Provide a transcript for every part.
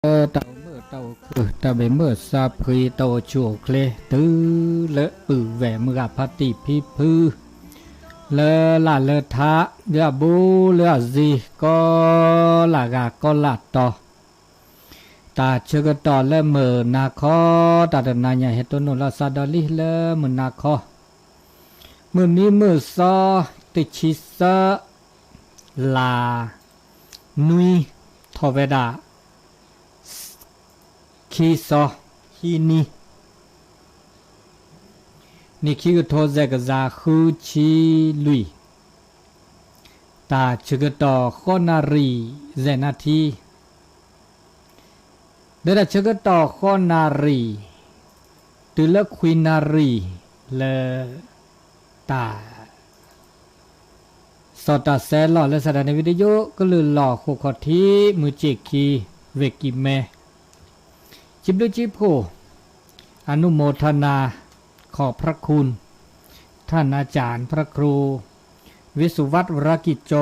လၢတၢ်အိၣ်မုာ်တၢ်အိၣ်ခုၣ် တၢ်ဘၣ်မုာ်စၢဖှံ တၢ်အိၣ်ဆူၣ်အိၣ်ချ့ တုၤလၢပုၢ်ဝဲၢ်မုၢ်ဂၤဖါတံၢ်ဖံဖု လၢလာ်လၢထါ လၢအဘူးလၢအစ့ ကီလၢ်ဂၤကီလၢ်တီၤ တၢ်ဆၢကတီၢ်လၢမုၢ်နၤခီ တၢ်တနၤညါဟဲတိၢ်နီၣ်လီၤစးဒီးလံ လၢမုၢ်နၤခီ မုၢ်နံၤမုၢ်သီ တဆံသၢ လါနွံ ထီၣ်ဝဲဒၣ် ခံသီ ဟံးနံၤ နံၣ်ခံကထိ စဲးကစၢ် ဃုဆံလွံၢ် တၢ်ဆၢကတီၢ် ဃိးနၣ်ရံၣ် စဲးနၣ်ထံ လၢတၢ်ဆၢကတီၢ် ဃိးနၣ်ရံၣ် တုၤလၢခွံနၣ်ရံၣ် လၢ တၢ် စီၤတၢ်စဲလီၢ်လၢ စးထီၣ်န့ၣ် ဝံၤတယိ ကလုၢ်လီၢ်ဃိးခီၣ်ထံး မုၢ်စ့ၢ်ခံ ဝ့ၢ်ကံၢ်မဲ စံးဘျုးစံးဖှိၣ် อนุโมทนา ขอบพระคุณ ท่านอาจารย์พระครู วิสุวัฒน์ วรกิจโจ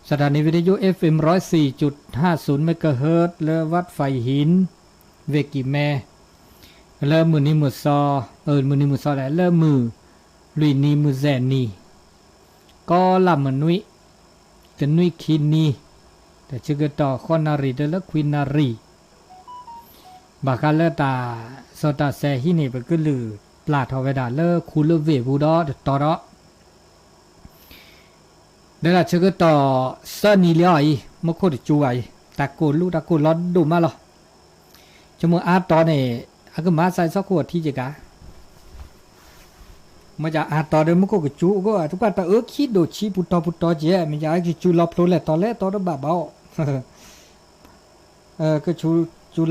สถานีวิทยุ เอฟเอ็ม ร้อยสี่จุดห้าศูนย์ เมกะเฮิรตซ์ လၢ วัดไฟหิน ဝ့ၢ်ကံၢ်မဲ လၢမုၢ်နံၤမုၢ်သီ အၢ မုၢ်နံၤမုၢ်သီလဲၣ် လၢမုၢ်လွံၢ်နံၤမုၢ်စဲးနံၤ ကီလၢ်မုၢ်နွံ တနွံခံနံၤ တၢ်ဆၢကတီၢ် ဃိးနၣ်ရံၣ် တုၤလၢခွံနၣ်ရံၣ် ဘၣ်ဃးလၢတၢ် စီၤတၢ်စဲဟံးန့ၢ် ပကလုၢ်ပျၢ်ထီၣ်ဝဲဒၣ်လၢခူလၢဝ့ၢ်ပူၤဒီးတတီၤဒီး လၢတၢ်ဆၢကတီၢ် သၢနံၤလံအီၤအံၤ မူခိၣ်တကၠူဘၣ်အံၤ တၢ်ကိၢ်လူၢ်တၢ်ကိၢ်လီၤဒိၣ်မးလီၤ. ဆိကမိၣ်အါတီၤန့ၣ် အကမၤစၢၤစ့ၢ်ခိၣ်အထံက့ၤကါ မ့ၢ်ယအါတီၤဒီးမူခိၣ်ကစူ ကတကွၢ်တၢ်အၢခံဒိၣ်ဆံပူၤတီၤပူၤတီၤကဲ မ့ၢ်ယကစူလီၤဖျိလဲၤတီၤလဲၤတီၤတဘၣ်ဘၣ်အီၤ ကစူ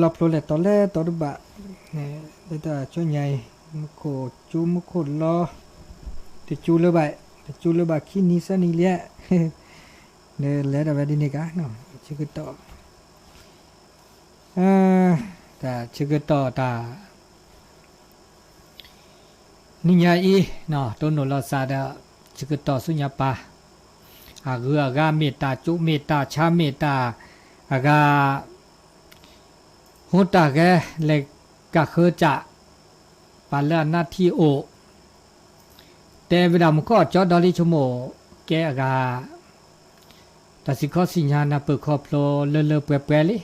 လီၤဖျိလဲၤတီၤလဲၤတီၤတဘၣ် လၢတၢ်ဆိညါအံၤ မူခိၣ်ကစူမူခိၣ်လီၤ တစူလၢၤဘၣ် တစူလၢၤဘၣ်ခံနံၤသၢနံၤလံ ဒီးလဲၤဒၣ်ဝဲဒ်န့ၣ်ကါ ဆၢကတီၢ် တၢ်ဆၢကတီၢ်တၢ် နံၤညါအံၤ တိၢ်နီၣ်လီၤစးဒီး ဆၢကတီၢ်ဆူညါပၢ် အဂုၤအဂၤမ့ၢ်တၢ်ကၠိမ့ၢ်တၢ်ဆါမ့ၢ်တၢ် အဂၤ ဟိတၢ်ဂဲၤလဲၤကဃၢကၠး ပှၤလၢအနါထံအိၣ် တဲဝဲဒၣ်မူခိၣ်အကၠီဒီလံ ဆိကမိၣ်ကဲအဂၤ တၢ်စံၣ်ခီစံၣ်ညါနၢ်ပၢၢ်ခီဖျိလၢလၢပှဲၤပှဲၤလံ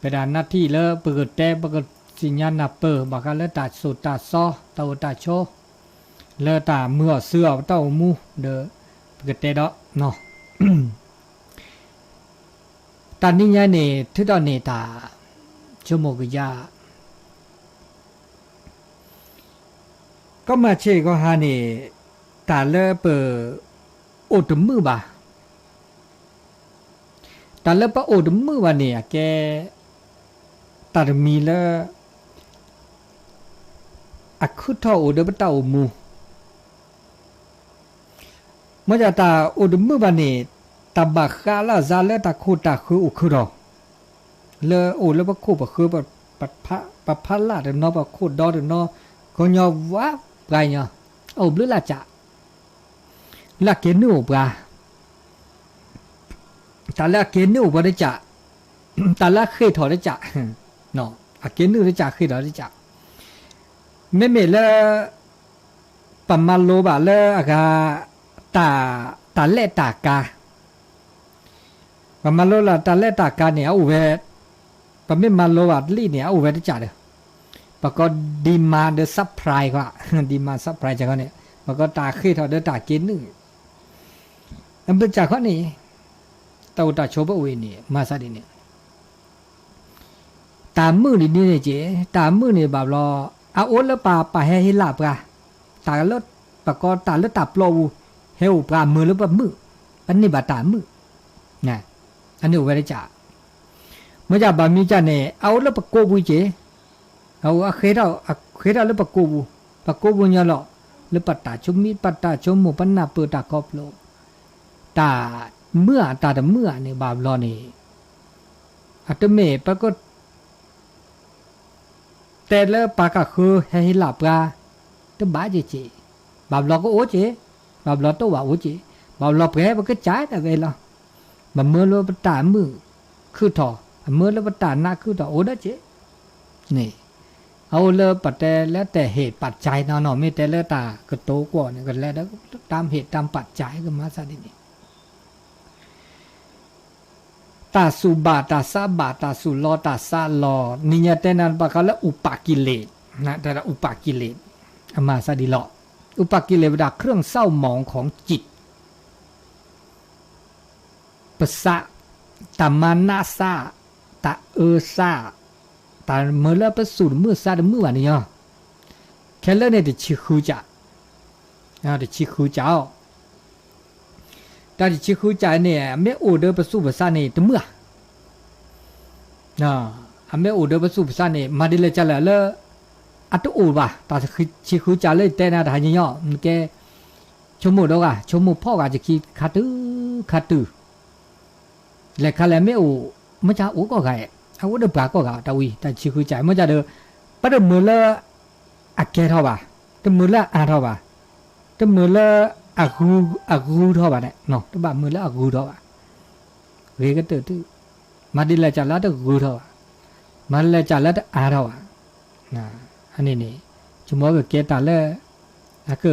ပဝဲဒၣ်နါထံလၢပကတဲ ပကစံၣ်ညါနၢ်ပၢၢ် ဘၣ်ဃးလၢတၢ်စိၢ်တၢ်စီ တၢ်အိၣ်တၢ်ဆိး လၢတၢ်မုာ်အီၣ်စၢၤအီၣ်ပတၢ်အိၣ်မူဒီး ပကတဲဒီး တၢ်နံၤညါန့ၣ် ထုးထီၣ်န့ၢ်တၢ် ဆိကမိၣ်ကယၤ ကီမၤဆ့ၣ်ကီဟါန့ၣ် တၢ်လၢပ အိၣ်တမုာ်ဘၣ်, တၢ်လၢပအိၣ်တမုာ်ဘၣ်န့ၣ် အကဲ တၢ်တမံၤလၢ အခုၣ်ထီၣ်အိၣ်ဒီးပတၢ်အိၣ်မူ မ့ၢ်ဒ်တၢ်အိၣ်တမုာ်ဘၣ်န့ၣ် တၢ်ဘၣ်ဃးလၢအစးလၢတၢ်ခိၣ်တၢ်ဃၢအိၣ်ခုၣ်ထီၣ်, လၢအိၣ်လၢပခိၣ်ပဃၢ ပဖးလၢ်တနီၤ ပခိၣ်ဒီတနီၤ, ခီညီဝဲပှၤညီ အအိၣ်ဘျုးလၢ်ကၠး, လၢအကဲနုာ်အိၣ်ပှၤ တၢ်လၢအကဲနုာ်အိၣ်ပှၤတကး, တၢ်လၢအဃ့ၢ်ထီၣ်တကး, အကဲနုာ်တကးဃ့ၢ်ထီၣ်တကး, မ့မ့ၢ်လၢ ပမၤလိဘၣ်လၢအဂၤ တၢ် တၢ်လဲၣ်တၢ်ကၤ, ပမၤလိလၢတၢ်လဲၣ်တၢ်ကၤန့ၣ် အအိၣ်ဝဲ, ပမ့ၢ်မၤလိဘၣ်တလံၣ်န့ၣ် အအိၣ်ဝဲတကးဒီး, ပကိး demand ဒီး supply ကွၢ်, demand supply ကန့ၣ် ပကိးတၢ်ဃ့ၢ်ထီၣ်ဒီးတၢ်က့နုာ် အဘျုးကၢ်ခီန့ၣ် တၢ်အိၣ်တၢ်ဆိးပအိၣ်အံၤန့ၣ် မၤစၢ်ဒ်န့ၣ် တၢ်မုာ်ဒ်န့ၣ်က့ၤ, တၢ်မုာ်န့ၣ်ဘၣ်ဘျီ, အအိၣ်လၢပပာ်ဟဲဟ့ၣ်လၢ်ပှၤ, တၢ်လၢ ပကိးတၢ်လၢတၢ်ပျီပူၤ ဟဲအိၣ်ပှၤမုာ်လၢပမုာ်, ပန့ၢ်ဘၣ်တၢ်မုာ်, အန့ၣ်အိၣ်ဝဲတကး, မ့ၢ်ဒ်ဘၣ်မ့ၢ်ကန့ၣ် အအိၣ်လၢပကိာ်ပူၤက့ၤ အအိၣ်အဃ့ထီၣ် အဃ့ထီၣ်လၢပကိာ်ပူၤ, ပကိာ်ပူၤညီလီၤ, လၢပတၢ်ဆိမိၣ် ပတၢ်ဆိကမိၣ် ပနၢ်ပၢၢ်တၢ်ခီဖျိ, တၢ်မုာ်ဧါ တၢ်တမုာ်ဧါန့ၣ် ဘၣ်ဘျီန့ၣ် အတမ့ၢ်ပက တဲလၢပှၤကဃၢဟဲဟ့ၣ်လၢ်ပှၤ တဘၣ်က့ၤက့ၤ, ဘၣ်ဘျီကအိၣ်က့ၤ, ဘၣ်ဘျီတအိၣ်ဘၣ်အိၣ်က့ၤ, ဘၣ်ဘျီပှဲၤပကစၢ်ဒၣ်ဝဲလီၤ, ဘၣ်မၢလၢပတၢ်မုာ် ခုၣ်ထီၣ်, အမၢလၢပတၢ်နးခုၣ်ထီၣ်အိၣ်ဒီးက့ၤ, န့ၣ်, အအိၣ်လၢပတဲလၢတၢ်ဟ့ၣ်ပာ်စၢ်နီၤနီၤ မ့ၢ်တဲလၢတၢ်ကတိၤကွီၢ်န့ၣ် ကလဲၤဒီးတၢ်ဟ့ၣ်တၢ်ပာ်စၢ်ကမၤသးဒ်န့ၣ် တၢ်စူၢ်ဘၣ်တၢ်စးဘၣ် တၢ်စူၢ်လီၤတၢ်စးလီၤ နံၤညါတဲနၤဘၣ်ဃးလၢ ဥပၣ်ကံလေး, တၢ်ဥပၣ်ကံလေး, အမၤသးဒ်လီၤ, ဥပၣ်ကံလေးဝဲဒၣ် เครื่องเศร้าหมองของจิต ပစး, တၢ်မၤနးစး, တၢ်အၢစး, တၢ်မၢလၢပစူၢ်တမုာ်စးတမုာ်ဘၣ်န့ၣ်လီၤ, ခဲလၢာ်န့ၣ်တဆံဃုစး, တဆံဃုစးအီၤ တၢ်တဆံဃုစးန့ၣ် အမ့ၢ်အိၣ်ဒီးပစူၢ်ပစးန့ၣ် တမုာ်ဧါ, အမ့ၢ်အိၣ်ဒီးပစူၢ်ပစးန့ၣ် မၤဒ်လဲၣ်ကလဲၣ်လၢ အတအိၣ်ဘၣ် တၢ်တဆံဃုစးလၢယတဲနၤတဟါညါညီ, နကဲ ဆိကမိၣ်ဒီးဂၤ ဆိကမိၣ်ဖီၣ်ဂၤ ယခံခါတုၤ ခါတုၤ လဲၤခါလဲၣ်မ့ၢ်အိၣ်, မ့ၢ်ကအိၣ်ကီၢ်ဂၤ, အအိၣ်ဒီးပှၤကီၢ်ဂၤ တၢ်ဝံ တၢ်ဆံဃုစး မ့ၢ်ကဒီး ပတမုာ်လၢ အကဲထီၣ်ဘၣ်, တမုာ်လၢအအါထီၣ်ဘၣ်, တမုာ်လၢ အဂုၤထီၣ်ဘၣ်န့ၣ်, တဘၣ်မုာ်လၢအဂုၤထီၣ်ဘၣ်, ဂ့ၤကတၢၢ်တုၤ, မၤဒ်လဲၣ်ကလဲၣ်လၢတဂုၤထီၣ်ဘၣ်, မၤဒ်လဲၣ်ကလဲၣ်လၢတအါထီၣ်ဘၣ်, အန့ၣ်န့ၣ် ဆိကမိၣ်ကကဲတၢ်လၢ အက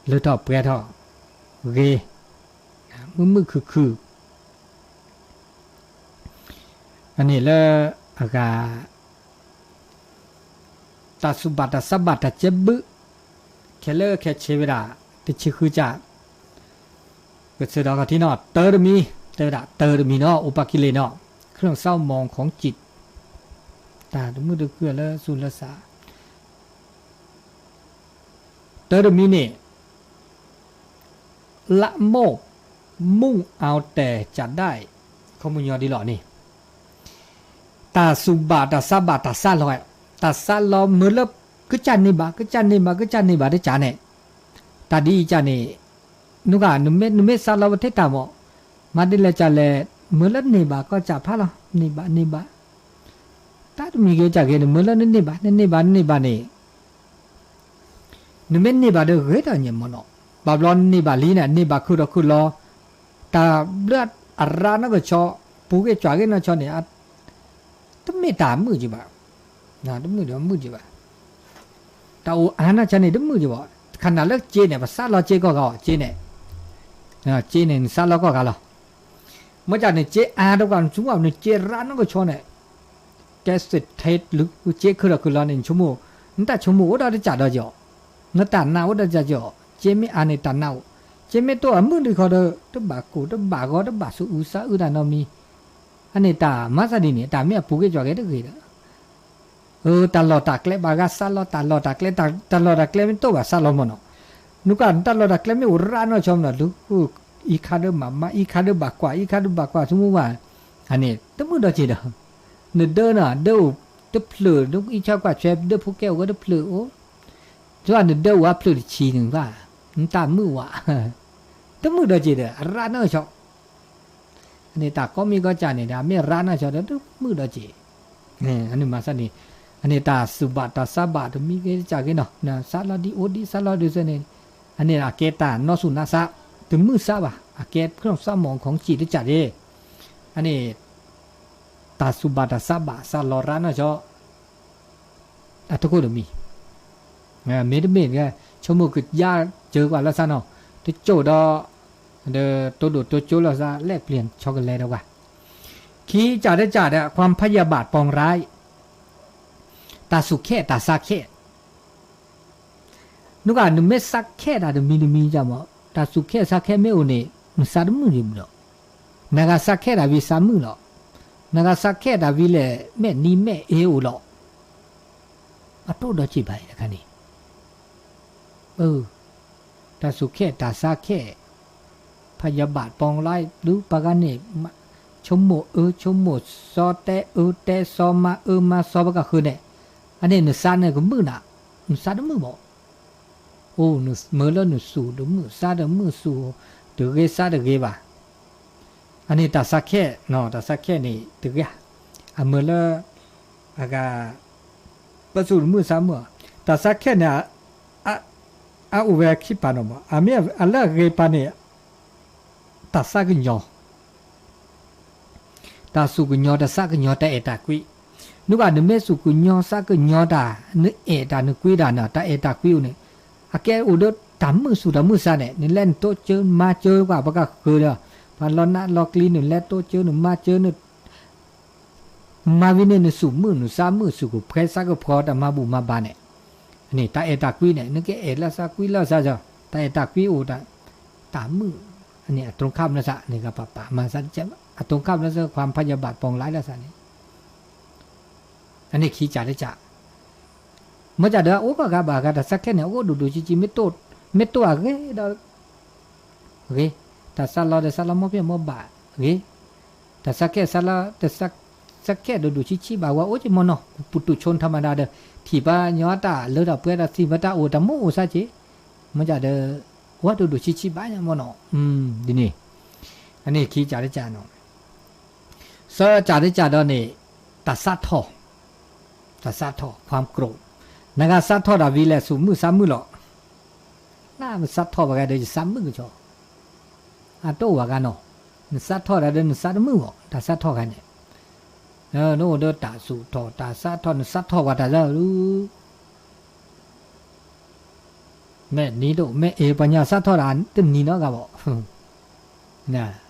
လၢထီၣ်ပှဲၤထီၣ်, ဂ့ၤ, မုာ်မုာ်ခုၣ်ခုၣ်, အန့ၣ်လၢ အဂၤ တၢ်စူၢ်ဘၣ်တၢ်စးဘၣ်တၢ်ကဲဘုး, ခဲလၢာ်ခဲဆ့ဝဲဒၣ် တဆံဃုစး, ကစၢၢ်ဒီးခီၣ်ထံးနီၤ တၢတမံၤ, တဲဝဲဒၣ်တၢတမံၤနီၤ ဥပၣ်ကံလေးနီၤ, เครื่องเศร้าหมองของจิต, တၢ်တမုာ်တခုၣ်လၢသူၣ်လၢသး တၢတမံၤန့ၣ် ละโมบมุ่งเอาแต่จะได้ ခီပညီဒ်လီၤန့ၣ်, တၢ်စူၢ်ဘၣ်တၢ်စးဘၣ်တၢ်စးလီၤ, တၢ်စးလီၤမၢလၢ ကစၢ်န့ၢ်ဘၣ် ကစၢ်န့ၢ်ဘၣ် ကစၢ်န့ၢ်ဘၣ်တကးန့ၣ်, တၢ်ဒ်အံၤကန့ၣ် နက နမ့ၢ်စးလီၤပထဲတၢ်မး, မၤဒ်လဲၣ်ကလဲၣ် မၢလၢန့ၢ်ဘၣ်ကီၢ်စၢ်ဖးလီၤ န့ၢ်ဘၣ်န့ၢ်ဘၣ် တၢ်တမံၤဂ့ၤကလဲၣ် နမၢလၢနန့ၢ်ဘၣ် နန့ၢ်ဘၣ်နန့ၢ်ဘၣ်န့ၣ်, နမ့ၢ်န့ၢ်ဘၣ်ဒီးဂ့ၤတၢ်ညါမးနီၤ, ဘၣ်ဘျီနန့ၢ်ဘၣ်လံန့ၣ် န့ၢ်ဘၣ်ခုၣ်ထီၣ်ခုၣ်လီၤ, တၢ်ဘျၢအရါနီၢ်ကဆီ ပူၤဂ့ၤကွၢ်ဂ့ၤနီၢ်ကဆီန့ၣ် တမ့ၢ်တၢ်မုာ်က့ၤဘၣ်, တမုာ်ဒီးမုာ်က့ၤဘၣ်, တၢ်အိၣ်အါနီၢ်ကဆီန့ၣ် တမုာ်က့ၤဘၣ်, ခနၣ်လၢက့န့ၣ် ပစးလီၤက့ကီၢ်ဂၤအီၤ က့န့ၣ်, က့န့ၣ် နစးလီၤကီၢ်ဂၤလီၤ မ့ၢ်ကန့ၣ် က့အါတကွၢ် နဆိကမိၣ် နက့ရါနီၢ်ကဆီန့ၣ်, ကဲစ့ၢ်ထဲ က့ခုၣ်ထီၣ်ခုၣ်လီၤန့ၣ် နဆိကမိၣ်, နတၢ်ဆိကမိၣ်အိၣ်ဒီးတကးဒီးကီး, နတၢ်နာ်အိၣ်ဒီးတကးကီး, က့မ့ၢ်အါန့ၣ်တၢ်နာ်အိၣ်, က့မ့ၢ်တအိၣ်အမုာ်ဒံးခီဒီး တဘၣ်ကိၢ်တဘၣ်ဂီၤ တဘၣ်ဆူးအုးဆါအုးတၢ်နီတမံၤ, အန့ၣ်တၢ်မၤသးဒ်န့ၣ် တၢ်မ့ၢ်အပူၤကွံာ်ကွၢ်က့ၤတဂ့ၤဒီး အၢ တၢ်လီၢ်တၢ်ကျဲဘၣ်ဂၤစးလီၤ တၢ်လီၢ်တၢ်ကျဲ တၢ်လီၢ်တၢ်ကျဲမ့ၢ်တအိၣ်ဘၣ်စးလီၤမးနီၤ, နကွၢ်တၢ်လီၢ်တၢ်ကျဲမ့ၢ်အိၣ်ရါနီၢ်ကဆီမးနီၤ ဒုး, အံၤခါဒုးမၤမါ အံၤခါဒုးဘၣ်ကွၢ် အံၤခါဒုးဘၣ်ကွၢ် ဆိကမိၣ်ဘၣ်, အန့ၣ် တမုာ်ဒီးက့ၤဒီး, နဒၢနီၤ ဒၢအိၣ်တဖျၢၣ် နအံးဆၢကွၢ်ထွဲ ဒၢဖိကဲအိၣ်ဝဲတဖျၢၣ်အိၣ်, ဆိကမိၣ်နဒၢအိၣ်အဖျၢၣ်တဆံန့ၣ်ဘၣ်, နတၢ်မုာ်ဝဲ, တမုာ်ဒီးက့ၤဒီး အရါနီၢ်ကဆီ အန့ၣ်တၢ်ကိးမံၤကိးကၢ်န့ၣ် တၢ်မ့ၢ်ရါနီၢ်ကဆီဒီး တမုာ်ဒီးက့ၤ, အန့ၣ်မၤသးန့ၣ်, အန့ၣ်တၢ်စူၢ်ဘၣ်တၢ်စးဘၣ်တမံၤဂ့ၤတကးဂ့ၤနီၤ စးလီၤဒ်အိၣ်ဒ်စးလီၤဒ်စဲန့ၣ်, အန့ၣ်အကဲတၢ်နီၢ်ဆူၣ်နီၢ်ဆါ, တမုာ်စးဘၣ် အကဲ เครื่องเศร้าหมองของจิต တကးဒၣ်, အန့ၣ် တၢ်စူၢ်ဘၣ်တၢ်စးဘၣ်စးလီၤရါနီၢ်ကဆီ အတခိၣ်တမံၤ, မ့တမ့ၢ် ဆိကမိၣ်ကယါစၢၤကွၢ်လၢစးနီၤ, တကၠိၣ်ဒီး, ဒီးတိၢ်ဒိၣ်တိၢ်ကၠိလၢစး လဲၣ်ပျ့ၤဆီကလဲၤဒီးပှၤ, ခံကၢ်တကၢ်ဒီး ความพยาบาทปองร้าย တၢ်စူၢ်ခဲၣ်တၢ်စးခဲၣ် နက နမ့ၢ်စးခဲၣ်တၢ်တမံၤတမံၤကမး တၢ်စူၢ်ခဲၣ်စးခဲၣ်မ့ၢ်အိၣ်န့ၣ် နစးတမုာ်ဒံးမးဒီး, နဂၤစးခဲၣ်တၢ်ဝံၤစးမုာ်လီၤ, နဂၤစးခဲၣ်တၢ်ဝံၤလဲၣ် မဲာ်နံၤမဲာ်အ့အိၣ်လီၤ အတအိၣ်ဒီးက့ၤဘၣ်တခါန့ၣ်, တၢ်စူၢ်ခဲၣ်တၢ်စးခဲၣ် พยาบาทปองร้าย ဒုးပှၤဂၤန့ၣ် ဆိကမိၣ်အၢဆိကမိၣ်စီ တဲအၢတဲစီ မၤအၢမၤစီ ပကဃုာ်န့ၣ်, အန့ၣ်နစးန့ၣ်ကမုာ်နၤ, နစးတမုာ်ဘၣ် အိၣ် မၢလၢနစူၢ်တမုာ် စးတမုာ် စူၢ်တဂ့ၤစးတဂ့ၤဘၣ်. အန့ၣ်တၢ်စးခဲၣ်နီၤ တၢ်စးခဲၣ်န့ၣ်တဂ့ၤ, အမၢလၢ အဂၤ ပစူၢ်တမုာ်စးမုာ်, တၢ်စးခဲၣ်န့ၣ် အအိၣ်ဝဲခံပၤနီၤမး, အမ့ၢ်အလၢအဂ့ၤပၤန့ၣ် တၢ်စးကညီၤ တၢ်စူၢ်ကညီၤတၢ်သးကညီၤတၢ်အဲၣ်တၢ်ကွံ, နုၤဘၣ်နမ့ၢ်စူၢ်ကညီၤသးကညီၤတၢ် နအဲၣ်တၢ်နကွံတၢ်န့ၣ် တၢ်အဲၣ်တၢ်ကွံအိၣ်န့ၣ် အကဲအိၣ်ဒီးတၢ်မုာ်စူၢ်တၢ်မုာ်သးန့ၣ် နလဲၤနတိစၢၤမၤစၢၤပှၤပှၤကဃၢၤဒီး ပှၤလီၤနးလီၤကျံနုၤ လဲၤတိစၢၤနုၤ မၤစၢၤနုၤ မၤဝံၤန့ၣ် နစူၢ်မုာ်နုၢ်သးမုာ် စူၢ်ကဖှဲသးကဖှီတၢ်မၤဘူၣ်မၤဘါန့ၣ်, န့ၣ် တၢ်အဲၣ်တၢ်ကွံန့ၣ် နကအဲၣ်လၢသးကွံလၢသး တၢ်အဲၣ်တၢ်ကွံအိၣ် တၢ်မုာ်, အန့ၣ်အတြီခၣ်လၢသးန့ၣ် ကပာ်ပာ်မၤသးတကဲး အတြီခၣ်လၢသး ความพยาบาทปองร้ายလၢသးန့ၣ် အန့ၣ်ခံကၢ်တကၢ်, မ့ၢ်ကၢ်ဒီးအိၣ်ကီၢ်ဂၤဘၣ်ဂၤ တၢ်သးခဲန့ၣ် အိၣ်ဒိၣ်ဒိၣ်ဆံးဆံး မ့ၢ်တိၢ်အဂ့ၤဒီး ဂ့ၤ, တၢ်သးလီၤဒီးသးလီၤမီၢ်ဖံးမီၢ်ဘၣ်ဂ့ၤ, တၢ်သးခဲသးလီၤ တၢ်သးခဲဒိၣ်ဒိၣ်ဆံးဆံးဘၣ်ဝဲအိၣ်က့ၤမီၢ်နီၤ ပူၤတူၢ်ဆိထီၣ်မၤဒါဒီး ထံၣ်ပှၤညီတၢ်လၢတၢ်ပှဲၤဒီးထံၣ်ပှၤတၢ်အိၣ်တၢ်မူအိၣ်သးက့ၤ, မ့ၢ်ကၢ်ဒီး အိၣ်ဒိၣ်ဒိၣ်ဆံးဆံးဘၣ်ညါမီၢ်နီၤ, ဒ်န့ၣ်, အန့ၣ်ခံကၢ်တကၢ်နီၤ သၢကၢ်တကၢ်ဒီးန့ၣ် တၢ်သးထီၣ်, တၢ်သးထီၣ် ความโกรธ, နဂၤသးထီၣ်တၢ်ဝံၤလဲၣ် စူၢ်မုာ်သးမုာ်လီၤ, နမ့ၢ်သးထီၣ်ဘၣ်ဂၤဒီး ယသးမုာ်ကဆီ, အတအိၣ်ဘၣ်ဂၤနီၤ, နသးထီၣ်တၢ်ဒီးနသးတမုာ်ဘၣ် တၢ်သးထီၣ်ဂၤန့ၣ်, နအိၣ်ဒီးတၢ်စူၢ်ထီၣ် တၢ်သးထီၣ် နသးထီၣ်ဘၣ်တၢ်လၢ မ့ၢ်နံၤတအိၣ် မ့ၢ်အ့ၣ်ပှၤညီသးထီၣ်တၢ် တနံၤနီတဂၤဘၣ်, တၢ်သးထီၣ်, တၢ်သးထီၣ်န့ၣ်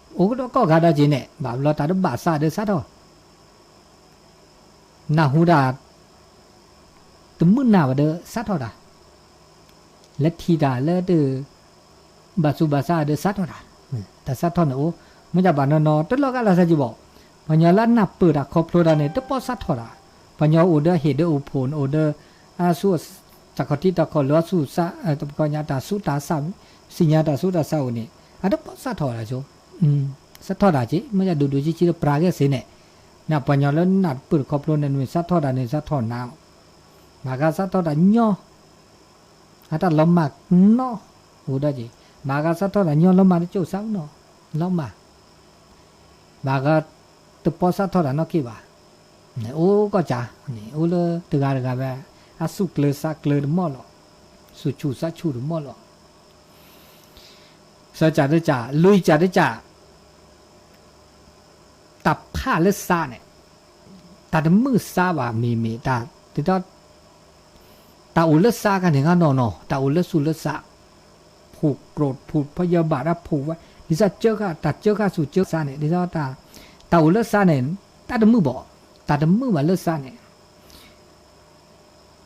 အိၣ်ကဒီးကီၢ်ဂၤဒီးက့ၤန့ၣ် ဘၣ်ဘျီတၢ်တဘၣ်သးဒီးသးထီၣ်, နၢ်ဟူတၢ် တမုာ်နၢ်ဘၣ်ဒီးသးထီၣ်တၢ် လၢထံၣ်တၢ်လၢတ ဘၣ်သူၣ်ဘၣ်သးဒီးသးထီၣ်တၢ်, တၢ်သးထီၣ်န့ၣ်အိၣ်, မ့ၢ်တၢ်ဘၣ်နီၢ်နီၢ် တလီၤဂာ်လၢသးက့ၤဘၣ်, ပှၤညီလၢနၢ်ပၢၢ်တၢ်ခီဖျိတၢ်န့ၣ် တပိာ်သးထီၣ်တၢ်, ပှၤညီအိၣ်ဒီးဟ့ၣ်ဒီးအိၣ်ဖှိၣ်န့ၣ် အိၣ်ဒီး အဆူၣ် တၢ်ခီၣ်ထံးတၢ်ခီၣ်လီၤအဆူၣ် ပှၤကညီတၢ်ဆူးတၢ်ဆါ သ့ၣ်ညါတၢ်ဆူးတၢ်ဆါအိၣ်န့ၣ် အတပိာ်သးထီၣ်တၢ်ဆိ, သးထီၣ်တၢ်က့ၤ မ့ၢ်ဒၣ်ဒိၣ်ဒိၣ်ဆံးဆံးလၢပှၤဂ့ၢ်စ့ၢ်န့ၣ်, နပှၤညီလၢနၢ်ပၢၢ်တၢ်ခီဖျိန့ၣ် နမ့ၢ်သးထီၣ်တၢ်န့ၣ် သးထီၣ်နၤ, ဘၣ်ဃးသးထီၣ်တၢ်ညီ အတၢ်လီၤမၢ်နီၢ်, အိၣ်ဒီးက့ၤ, ဘၣ်ဃးသးထီၣ်တၢ်ညီလီၤမၢ်တကၠိၣ်သးနီၢ်, လီၤမၢ်, ဘၣ်ဃး တပိာ်သးထီၣ်တၢ်နီၢ်က့ၤဘၣ်, အိၣ်ကီၢ်ကၢ်, အိၣ်လၢတဂၤတဂၤဝဲ, အသူၣ်ကျၢၤသးကျၢၤတမီၢ်လီၤ, သူၣ်ဆူၣ်သးဆူၣ်တမီၢ်လီၤ သၢကၢ်တကၢ်, လွံၢ်ကၢ်တကၢ်, တၢ်ဖးလၢသးန့ၣ်, တၢ်တမုာ်သးဘၣ်မ့ၢ်မ့ၢ်, တၢ်, တၢ်အိၣ်လၢသးခါန့ၣ်ခါနီၢ်နီၢ်, တၢ်အိၣ်လၢသူၣ်လၢသး, ผูกโกรธ ผูกพยาบาท တၢ်ဖှိၣ်ဝဲ, ဒ်သိးကၢဃာ်, တၢ်ကၢဃာ်သူၣ်ကၢဃာ်သးန့ၣ်, ဒ်သိးတၢ်, တၢ်အိၣ်လၢသးန့ၣ်, တၢ်တမုာ်ဘၣ်, တၢ်တမုာ်ဘၣ်လၢသးန့ၣ်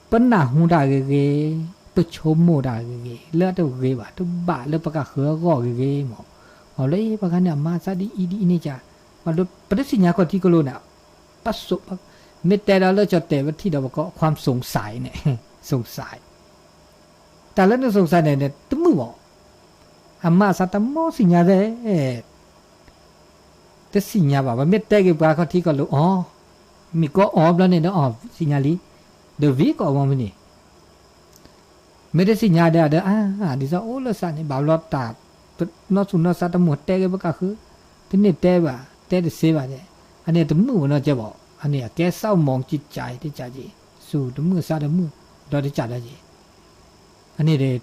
ပနၢ်ဟူတၢ်ဂ့ၤဂ့ၤ, ပဆိကမိၣ်တၢ်ဂ့ၤဂ့ၤ, လၢအတဂ့ၤဘၣ်, တဘၣ်လၢပကဃၢၤအဂီၢ်ဂ့ၤဂ့ၤမး, အီၤလၢပှၤခါန့ၣ် အမၤသးဒ်အံၤဒ်အံၤန့ၣ်က, ပတသ့ၣ်ညါခီၣ်ထံးကလိၤန့ၣ်, ပ, မ့ၢ်တဲဒီးလၢကၠီၣ်တဲာ်ပထံၣ်ဒီးပကိး ความสงสัยန့ၣ်, สงสัย, တၢ်လၢန สงสัย န့ၣ် တမုာ်ဘၣ်, အမၤသးတမီသ့ၣ်ညါသ့ တသ့ၣ်ညါဘၣ်, ပမ့ၢ်တဲက့ၤပှၤခီၣ်ထံးကီၢ်လိၤအီၤ, မ့ၢ်ကအီၤဘျီန့ၣ်ဒီးအီၤသ့ၣ်ညါလံ, ဒီးဝံၤကအီၤမ့ၢ်န့ၣ်, မ့ၢ်တသ့ၣ်ညါဒီး အါ, ဒ်သိးအိၣ်လၢသးန့ၣ် ဘၣ်ဘျီတၢ်, နီၢ်သူၣ်နီၢ်သးတမုာ်တဲက့ၤပကဃု, တန့ၢ်တဲဘၣ်, တဲတသ့ဘၣ်, အန့ၣ်တမုာ်ဘၣ်နီတစဲးဘၣ်, အန့ၣ်အကဲ เศร้าหมองจิตใจ တကၢ်က့ၤ, သူၣ်တမုာ်သးတမုာ်, ဒီးတကၢ်ဒီးက့ၤ, အန့ၣ်ဒီး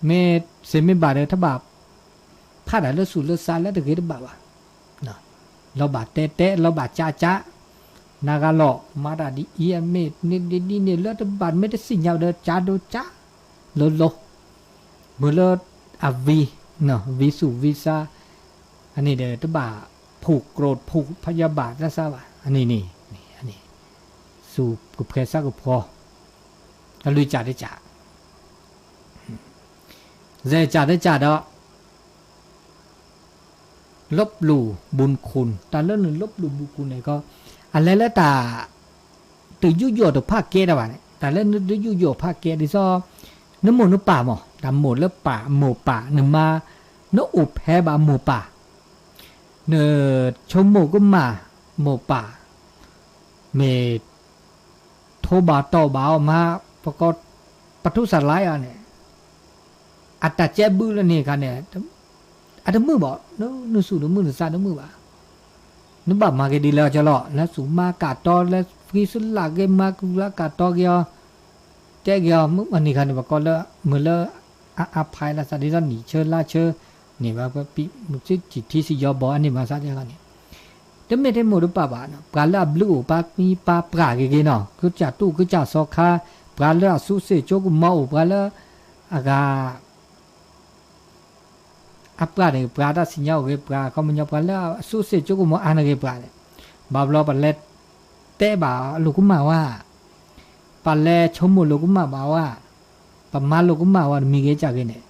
မ့ၢ်သ့မ့ၢ်ဘၣ်ဒီး တဘၣ်ဖးတၢ်လၢသူၣ်လၢသးလၢတဂ့ၤတဘၣ်ဘၣ်, လီၤဘၣ်တဲတဲ လီၤဘၣ်ကးကး, နဂၤလီၤ မၤတၢ်ဒ်အံၤ အမ့ၢ်န့ၣ်ဒ်န့ၣ်လၢတဘၣ် မ့ၢ်တသ့ၣ်ညါဒီး ကးဒိကး, လိၤလိၤ, မ့ၢ်လၢအဝံ, ဝံသူၣ်ဝံသး, အန့ၣ်ဒီး တဘၣ် ผูกโกรธ ผูกพยาบาท လၢသးဘၣ်, အန့ၣ်န့ၣ်, သူၣ်ကဖှဲသးကဖှီ, အလွံၢ်ကၢ်တကၢ် သၢကၢ်တကၢ်ဒီး ลบหลู่บุญคุณ တၢ်လၢန ลบหลู่บุญคุณ န့ၣ်ကီး အလဲၤလၢတၢ် တယူးယီၣ်တဖၣ်ကဲတၢ်ဘၣ်န့ၣ် တၢ်လၢနတယူးယီၣ်ဖၣ်ကဲ ဒ်သိး နမိၢ်နပၢ်မး တၢ်မိၢ်လၢပၢ် မိၢ်ပၢ် နမါ နအိၣ်ဖဲဘၣ်မိၢ်ပၢ် နဆိကမိၣ်ကမၣ်မိၢ်ပၢ် မ့ၢ် ထိးဘၣ်တီၢ်ဘၣ်အီၤမး ပကီး ပထူစၢ်လါအီၤန့ၣ် အတၢ်ကဲဘုလၢန့ၣ်အခါန့ၣ် အတမုာ်ဘၣ် နသူၣ်တမုာ်နသးတမုာ်ဘၣ် နဘၣ်မၤက့ၤဒ်လဲၣ်ကီးလီၤ လၢသူၣ်မၤကၢ်တီ လၢဃံသလၢ်က့ၤ မၤကလၢကၢ်တီက့ၤအီၤ တဲက့ၤအီၤ မုၢ်အန့ၣ်အခါန့ၣ် ပကီးလၢ မုၢ်လၢ အါအါဖဲလၢသးဒ်သိးနံၣ်ဆၢလါဆၢ န့ၣ်ဘၣ် ပံ မုၢ်စံထံစံယီဘီအန့ၣ်မၤသးဒ်န့ၣ်, တမ့ၢ်တမိၢ်တပၢ်ဘၣ်, ပှၤလၢအဘျုးအိၣ်ပာ်မံပာ်ပှၢ်ဂ့ၤဂ့ၤနီၤ, ကစၢ်တူၢ်ကစၢ်စီၤခါ, ပှၤလၢအစူးစ့ၣ်ကၠိကမီၤအိၣ် ပှၤလၢ အဂၤ အပှၢ်န့ၣ် ပှၤတၢ်စံၣ်ညါအိၣ်ဂ့ၤ ပှၤခီပညီ ပှၤလၢအစူးစ့ၣ်ကၠိကမီၤအါန့ၢ်ဂ့ၤပှၤန့ၣ်, ဘၣ်ဘျီပလဲၤတဲဘၣ်လိာ်ကမၣ်ဝဲ, ပလဲၤဆိကမိၣ်လိာ်ကမၣ်ဘၣ်ဝဲ, ပမၤလိာ်ကမၣ်ဝဲတမံၤဂ့ၤကၢ်ဂ့ၤန့ၣ်,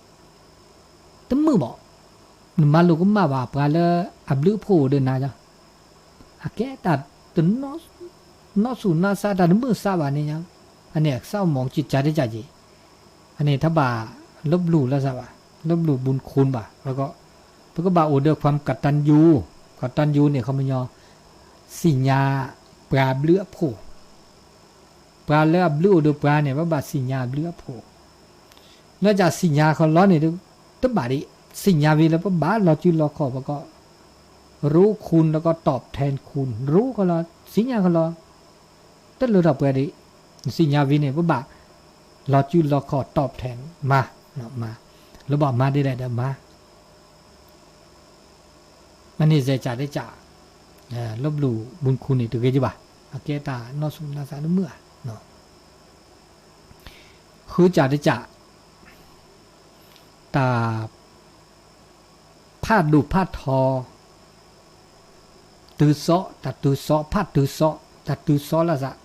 တမုာ်ဘၣ်, နမၤလိာ်ကမၣ်ဘၣ်ပှၤလၢအဘျုးအဖှိၣ်အိၣ်ဒီးနၤ, အကဲတၢ်တ နီၢ်ဆူၣ်နီၢ်ဆါ တၢ်တမုာ်သးဘၣ်န့ၣ်ညါ, အန့ၣ်အကစၢ်မီၤကစၢ်တကးက့ၤ, အန့ၣ်တဘၣ်လၢဘျုးလၢသးဘၣ်, လၢဘျုးဘူးခူၣ်ဘၣ်, ပကဘၣ်အိၣ်ဒီး ความกตัญญู, ความกตัญญูန့ၣ် ခီပညီ သ့ၣ်ညါပှၤဘျုးအဖှိၣ်, ပှၤလၢအဘျုးအိၣ်ဒီးပှၤန့ၣ် ပဘၣ်သ့ၣ်ညါအဘျုးအဖှိၣ်, လၢကစၢ်သ့ၣ်ညါဃီလီၤန့ၣ် တဘၣ်ဒံး, သ့ၣ်ညါဝံၤလၢပဘၣ်လီၤစုလီၤခီၣ် ပကီး รู้คุณแล้วก็ตอบแทนคุณ, รู้ဃီလီၤ, သ့ၣ်ညါဃီလီၤ, တလၢထီၣ်ပှဲၤဒံး, သ့ၣ်ညါဝံၤန့ၣ် ပဘၣ်လီၤစုလီၤခီၣ် ตอบแทน မၤ, မၤ, လၢဘၣ်မၤဒ်လဲၣ်ဒီးမၤ, မ့ၢ်န့ၣ်စဲးကးတကး, လၢဘျုးဘူးခူၣ်န့ၣ် တဂ့ၤကဘၣ်, အကဲတၢ်နီၢ်ဆူၣ်နီၢ်ဆါတမုာ်ဧါ, ဃုကးတကး, တၢ် ဖးဒိၣ်ဖးထီ, တုၤသီ, တၢ်တုၤသီ, ဖးတုၤသီ, တၢ်တုၤသီလၢသး,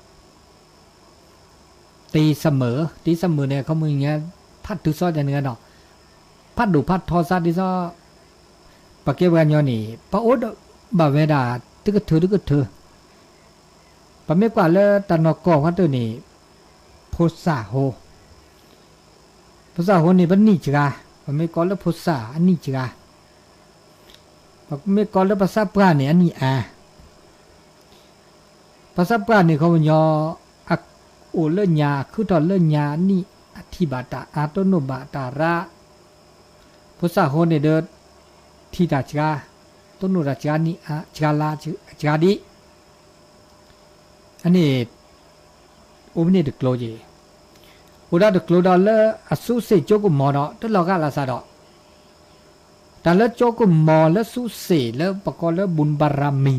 တံၤသမုၣ်, တံၤသမုၣ်န့ၣ် ခီမ့ၢ်ညါ, ဖးတုၤသီန့ၣ်ဒီး, ဖးဒိၣ်ဖးထီသးဒ်သိး, ပကဲပှၤကညီန့ၣ် ပအိၣ်ဒီးဘၣ်ဝဲဒၣ် တကထၢတကထၢ, ပမ့ၢ်ကွၢ်လၢတၢ်နီၢ်ကီၢ်ဖးဒိၣ်န့ၣ်, ဖိသၣ်ဟိ ဖိသၣ်ဟိန့ၣ် ပနံၣ်စှၤ, ပမ့ၢ်ကိးလၢဖိသၣ်အနံၣ်စှၤ, ပမ့ၢ်ကိးလၢပသးပှၢ်န့ၣ် အနံၣ်အါ, ပသးပှၢ်န့ၣ် ခီပညီ အအိၣ်လၢညါ အခုၣ်ထီၣ်လၢညါ အနံၣ်အထံၣ်ဘၣ်တၢ်အါ တိၢ်နီၣ်ဘၣ်တၢ်ရါ, ဖိသၣ်ဟိန့ၣ်ဒီး ထံၣ်တၢ်စှၤ, တိၢ်နီၣ်တၢ်စှၤနံၣ်အါ စှၤလါစှၤဒံး အန့ၣ် အိၣ်ဖဲန့ၣ်တကျိၤက့ၤ, အိၣ်ဒၣ်တကျိၤဒီးလၢအစူးစ့ၣ်ကၠိကမီၤဒီး တလီၤဂာ်လၢသးဒီး, တၢ်လၢကၠိကမီၤလၢစူးစ့ၣ်လၢပကိးလၢ บุญบารมี,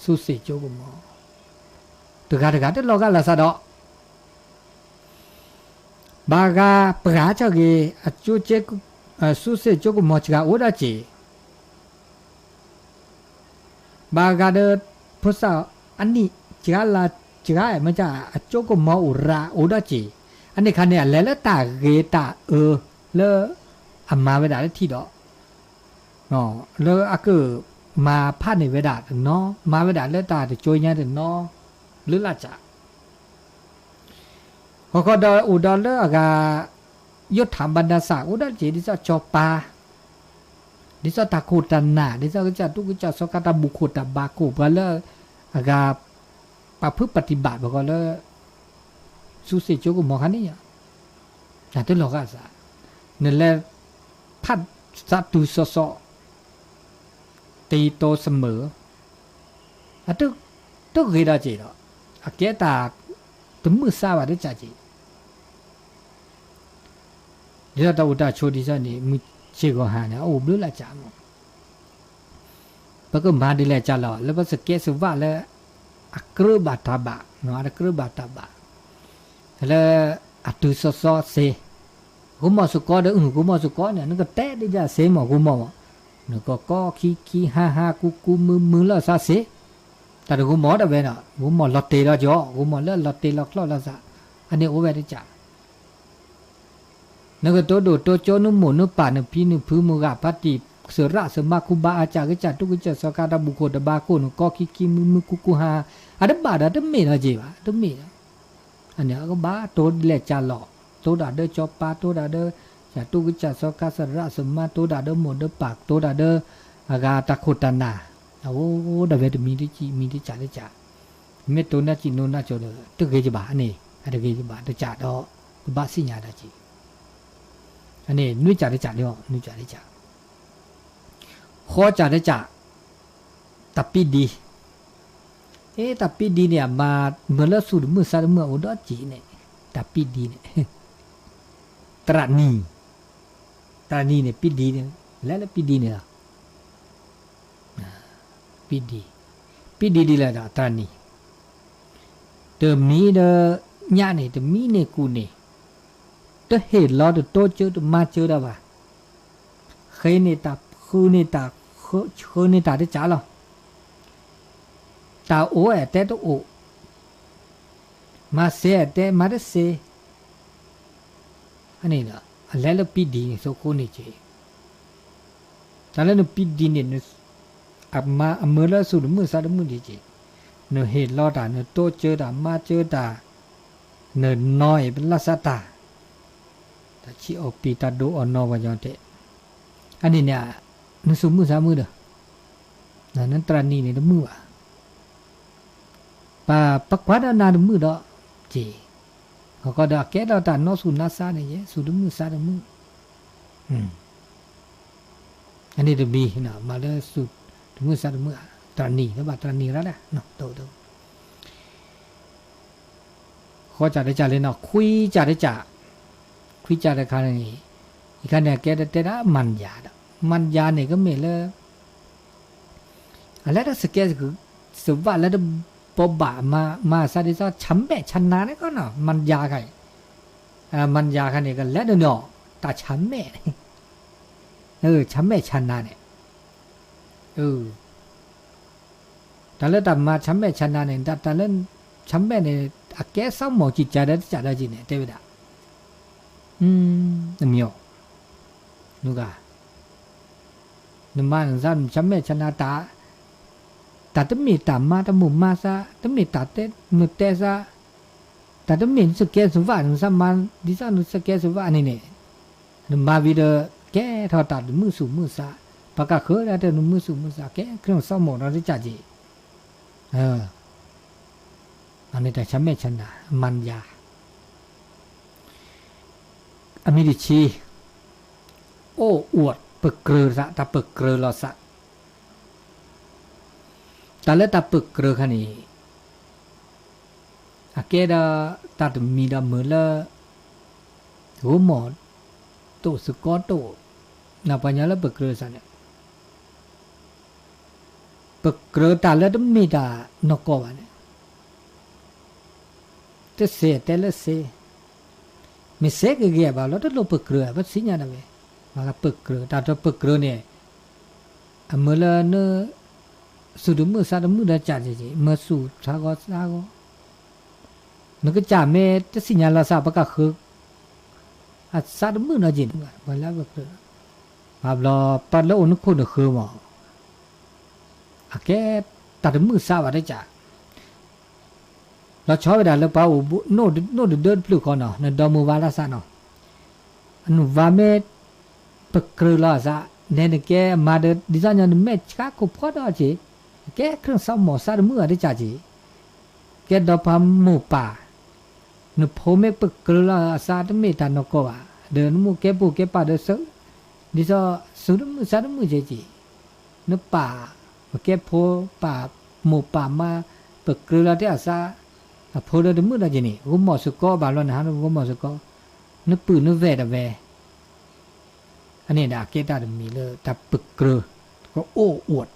စူးစ့ၣ်ကၠိကမီၤ, တဂၤတဂၤတလီၤဂာ်လၢသးဒီး, ဘၣ်ဂၤပှၤဆၢဂ့ၤ, အစူးစ့ၣ်ကၠိကမီၤစှၤအိၣ်ဒၣ်က့ၤ ဘၣ်ဂၤဒီး ဖိသၣ်အနံၣ်စှၤလါစှၤ မ့ၢ်အကၠိကမီၤအိၣ်ရၤအိၣ်ဒၣ်က့ၤ, အန့ၣ်ခါန့ၣ် အလဲၤလၢတၢ်ဂ့ၤတၢ်အၢလၢအမၤဝဲဒၣ်လၢထံဒီး, လၢအကမၤဖးန့ၢ်ဝဲဒၣ်တနီၤ, မၤဝဲဒၣ်လၢတၢ်တကၠိညါတနီၤ, ဘျုးလၢ်စး ဃီဃီဒီးအိၣ်ဒီးလၢအဂၤ ယိထၣ်ဘၣ်ဒၣ်စၢ် အိၣ်ဒၣ်က့ၤ ဒ်သိးစီၤပၤ, ဒ်သိးတၢ်ခိၣ်တၢ်နၢ်, ဒ်သိးကစၢ်တူၢ်ကစၢ်စီၤကါတၢ်ဘူၣ်ခိၣ်တၢ်ဘါခိၣ် ပှၤလၢအဂၤ ပာ်ဖုပတံၢ်ဘၣ် ပှၤဃီလၢ စူးစ့ၣ်ကၠိကမီၤခါန့ၣ်, တၢ်တလီၤဂာ်စး, နလဲၤဖးသးတုၤစီစီ တံၤတိစမုၢ် အတဂ့ၤဒီးက့ၤဒီး အကဲတၢ်တမုာ်သးဘၣ်တကးက့ၤ, ဒ်သိးတၢ်အိၣ်တၢ်ဆိးဒ်သိးန့ၣ် မုၢ်ဆ့ၣ်ဂီၤဟါန့ၣ် အအိၣ်ဘျုးလၢ်စးမး, ပကမၤဒ်လဲၣ်ကလီၤ လၢပစကဲစဝးလၢ အကြၢးဘၣ်တၢ်ဘၣ်, အတကြၢးဘၣ်တၢ်ဘၣ်, လၢအတုၤစီစီစ့, ဂိၤမီၢ်စ့ၢ်ကီးဒီး ဂိၤမီၢ်စ့ၢ်ကီးန့ၣ် နကတဲဒ်ဒၣ်စ့မး ဂိၤမီၢ်မး, နကကိးခံခံဟါဟါ ကူကူမုၢ်မုၢ်လၢသးစ့, တၢ်တဂိၤမီၢ်တဝဲဒီး ဂိၤမီၢ်လီၤတဲာ်ဒီးကီး ဂိၤမီၢ်လၢလီၤတဲာ်လီၤကျီၢ်လၢသး, အန့ၣ်အိၣ်ဝဲတကး နကတိၤဒိၣ်တိၤကၠိနမိၢ်နပၢ်နဖံနဖုမုၢ်ဂၤဖါတံၢ် သရၣ်သမါ ခူဘါအါကၢ်ကစၢ်တူၢ်ကစၢ်စီၤကါတၢ်ဘူၣ်ခိၣ်တဘါခိၣ် နကိးခံခံမုၢ်မုၢ်ကူကူဟါ, အတဘၣ်ဒီးတမ့ၢ်ဒီးက့ၤဘၣ် တမ့ၢ်ဒီး, အန့ၣ်အကဘၣ်တိၤဒ်လဲၣ်ကလီၤ, တိၤတၢ်ဒီးစီၤပၤ တိၤတၢ်ဒီး ကစၢ်တူၢ်ကစၢ်စီၤကါသရၣ်သမါ တိၤတၢ်ဒီးမိၢ်ဒီးပၢ် တိၤတၢ်ဒီး အဂၤတၢ်ခိၣ်တၢ်နၢ်, အအိၣ်ဒၣ်ဝဲတမံၤတကံၢ် မံၤတကးတကး မ့ၢ်တိၤနၢ်စံၣ်နိနၢ်စိၤဒီး တဂ့ၤကဘၣ်န့ၣ် အတဂ့ၤကဘၣ်တကးဒီး ကဘၣ်သ့ၣ်ညါတၢ်က့ၤ, အန့ၣ်နွံကးတကးလီၤ နွံကးတကး, ဃီကးတကး, တၢ်ပံဒံ, အ့ တၢ်ပံဒံန့ၣ် အမၤမုာ်လၢသူၣ်တမုာ်သးတမုာ်အိၣ်ဒီးက့ၤန့ၣ်, တၢ်ပံဒံန့ၣ်, တရၣ်နံၤ သရၣ်နံၤန့ၣ် ပံဒံန့ၣ်, လဲၤလၢပံဒံန့ၣ်လီၤ. ပံဒံ, ပံဒံဒ်လဲၣ်ဒီး သရၣ်နံၤ, တမံဒီးညၣ်န့ၣ် တမံန့ၢ်ကူၣ်န့ၢ်, တဟ့ၣ်လီၤတတိစၢတမါစၢတၢ်ဘၣ်, ဃ့န့ၢ်တၢ်, ဃုန့ၢ်တၢ်, ဃုန့ၢ်တၢ်တကးလီၤ. တၢ်အိၣ်အတဲတအိၣ်, မၤစဲအတဲမၤတစဲ, န့ၣ်ဒီး အလဲၤလၢပံဒံန့ၣ် ဆိခိၣ်န့ၣ်က့ၤ, တၢ်လၢနပံဒံန့ၣ် အမၤအမုာ်လၢစူၢ်တမုာ်သးတမုာ်ဒံးက့ၤ, နဟ့ၣ်လီၤတၢ် နတိစၢတၢ်မါစၢတၢ်, နနီၢ်အံၤပလၢ်စးတၢ်, တၢ်ဆံးအီၣ်ပံၤ တၢ်ဒိးအီၣ်နီၢ်ပှၤညီတဲ, အန့ၣ်န့ၣ် နစူၢ်မုာ်သးမုာ်ဒီး နသရၣ်နံၤန့ၣ်တမုာ်ဘၣ်, ပှၤပကွၢ်ဒီးနၤတမုာ်ဒီးက့ၤ, ခီခီဒီးအကဲထီၣ်တၢ်နီၢ်စူၢ်နီၢ်သးန့ၣ်ယဲ စူၢ်တမုာ်သးတမုာ်, အန့ၣ်တမံၤ မၤလၢစူၢ်တမုာ်သးတမုာ်ဧါ, သရၣ်နံၤ လၢဘၣ်သရၣ်နံၤရၣ်ဒၣ်, ဃီကၢ်တကၢ်လံနီၤ ခွံကၢ်တကၢ်, ခွံကၢ်တခါန့ၣ်, အံၤခါန့ၣ် အကဲတတဲဒၣ် မၢ်ယၤဒီး, မၢ်ယၤန့ၣ်ကမ့ၢ်လၢ အလဲၤတၢ်စကဲစဝးလၢတဘိးဘၣ်မၤ မၤစၢ်ဒ်သိး ဆၢမဲာ်ဆၢနါန့ၣ်ကီးနီၤ မၢ်ယၤခါအံၤ, မၢ်ယၤခါန့ၣ် ကလဲၤဒၣ်နီၤ တၢ်ဆၢမဲာ်န့ၣ်, ဆၢမဲာ်ဆၢနါန့ၣ်, တၢ်လၢတၢ်မၤဆၢမဲာ်ဆၢနါန့ၣ် တၢ်လၢ ဆၢမဲာ်န့ၣ် အကဲစီၤမိၣ်ကံၢ်ကၢဒီးတကးဒီးက့ၤန့ၣ် တဲဝဲဒၣ်, နမ့ၢ်အီၤ, နဂၤ နမၤနသး နဆၢမဲာ်ဆၢနါတၢ်, တၢ်တမ့ၢ်တၢ်မၤတမိၢ်မၤသး, တမ့ၢ်တၢ်တဲနတဲသး, တၢ်တမ့ၢ်နစကဲစဝး နသးမၤ ဒ်သိးနစကဲစဝးန့ၣ်န့ၣ်, နမၤဝံၤဒီး ကဲထီၣ်တၢ်တမုာ်သူၣ်မုာ်သး, ပှၤကဃၢၤဒၣ်တၢ်နမုာ်သူၣ်မုာ်သး ကဲခရံာ်စီၤမိၣ်ဒီးတကးက့ၤ, အန့ၣ်တၢ်ဆၢမဲာ်ဆၢနါ မၢ်ယၤ အမံၤတဆံ, အိၣ်အူးပကြၢးသး တၢ်ပကြၢးလီၤသး, တၢ်လၢတၢ်ပကြၢးခါန့ၣ်, အကဲဒီးတၢ်တမံၤဒီးမုာ်လၢ ဂိၢ်မီၢ်တအိၣ်သကိးတအိၣ်, ပှၤညီလၢပကြၢးသးန့ၣ် ပကြၢးတၢ်လၢတမ့ၢ်တၢ်နီၢ်ကီၢ်ဘၣ်န့ၣ်, တစဲးတဲလၢစဲး, မ့ၢ်စဲးကဂ့ၤဘၣ်လီၤ တလိၣ်ပကြၢး ပသ့ၣ်ညါဒၣ်ဝဲ, ပကြၢး တၢ်တပကြၢးန့ၣ်, အမုာ်လၢန စူၢ်တမုာ်သးတမုာ်ဒီးကးက့ၤ မၤစူၢ်သးဂီၤသးဂီၤ, နကစၢ်မ့ၢ်တသ့ၣ်ညါလီၤသး ပကဃၢၤ အသးတမုာ်နီတက့ၢ်န့ၣ် ပှၤလၢအပကြၢး, ဘၣ်ဘျီ ပှၤလၢအိၣ်နခိၣ်နဃၢၤမး, အကဲတၢ်တမုာ်သးဘၣ်တကး, လီၤဆီဝဲဒၣ်လၢပှၤအိၣ်ဘူး နိၣ်တဒၢတဖျၢၣ်ဃီနီၤ နဒီမုၢ်ဝါလၢသးနီၤ, အနုၢ်ဝါမ့ၢ် ပကြၢးလီၤအသး, နဲနကဲမၤဒီး ဒ်သိးညီနမဲာ်ဆှးခိၣ်ဖီဒီးက့ၤ, ကဲခရံာ်စီၤမိၣ်သးတမုာ်ဘၣ်တကးက့ၤ, ကဲဒီးပှၤမိၢ်ပၢ်, နဖိမ့ၢ်ပကြၢးလီၤအသးတမ့ၢ်တၢ်နီၢ်ကီၢ်ဘၣ်, ဒီးနမိၢ်ကဲပိာ်ကဲပၢ်ဒီး ဒ်သိးစူၢ်တမုာ်သးတမုာ်က့ၤက့ၤ, နပၢ် ပကဲဖိပၢ်မိၢ်ပၢ်မါ ပကြၢးလီၤတဲာ်အသး, အဖိဒီးတမုာ်ဒီးက့ၤန့ၣ် ဂိၢ်မီၢ်စ့ၢ်ကီးဘၣ်လီၤနဟါ ဂိၢ်မီၢ်စ့ၢ်ကီး, နပုၢ်နဝဲၢ်တဝဲ အန့ၣ်ဒၣ်အကဲတၢ်တမံၤလၢတၢ်ပကြၢး, ကအိၣ်အူး, အိၣ်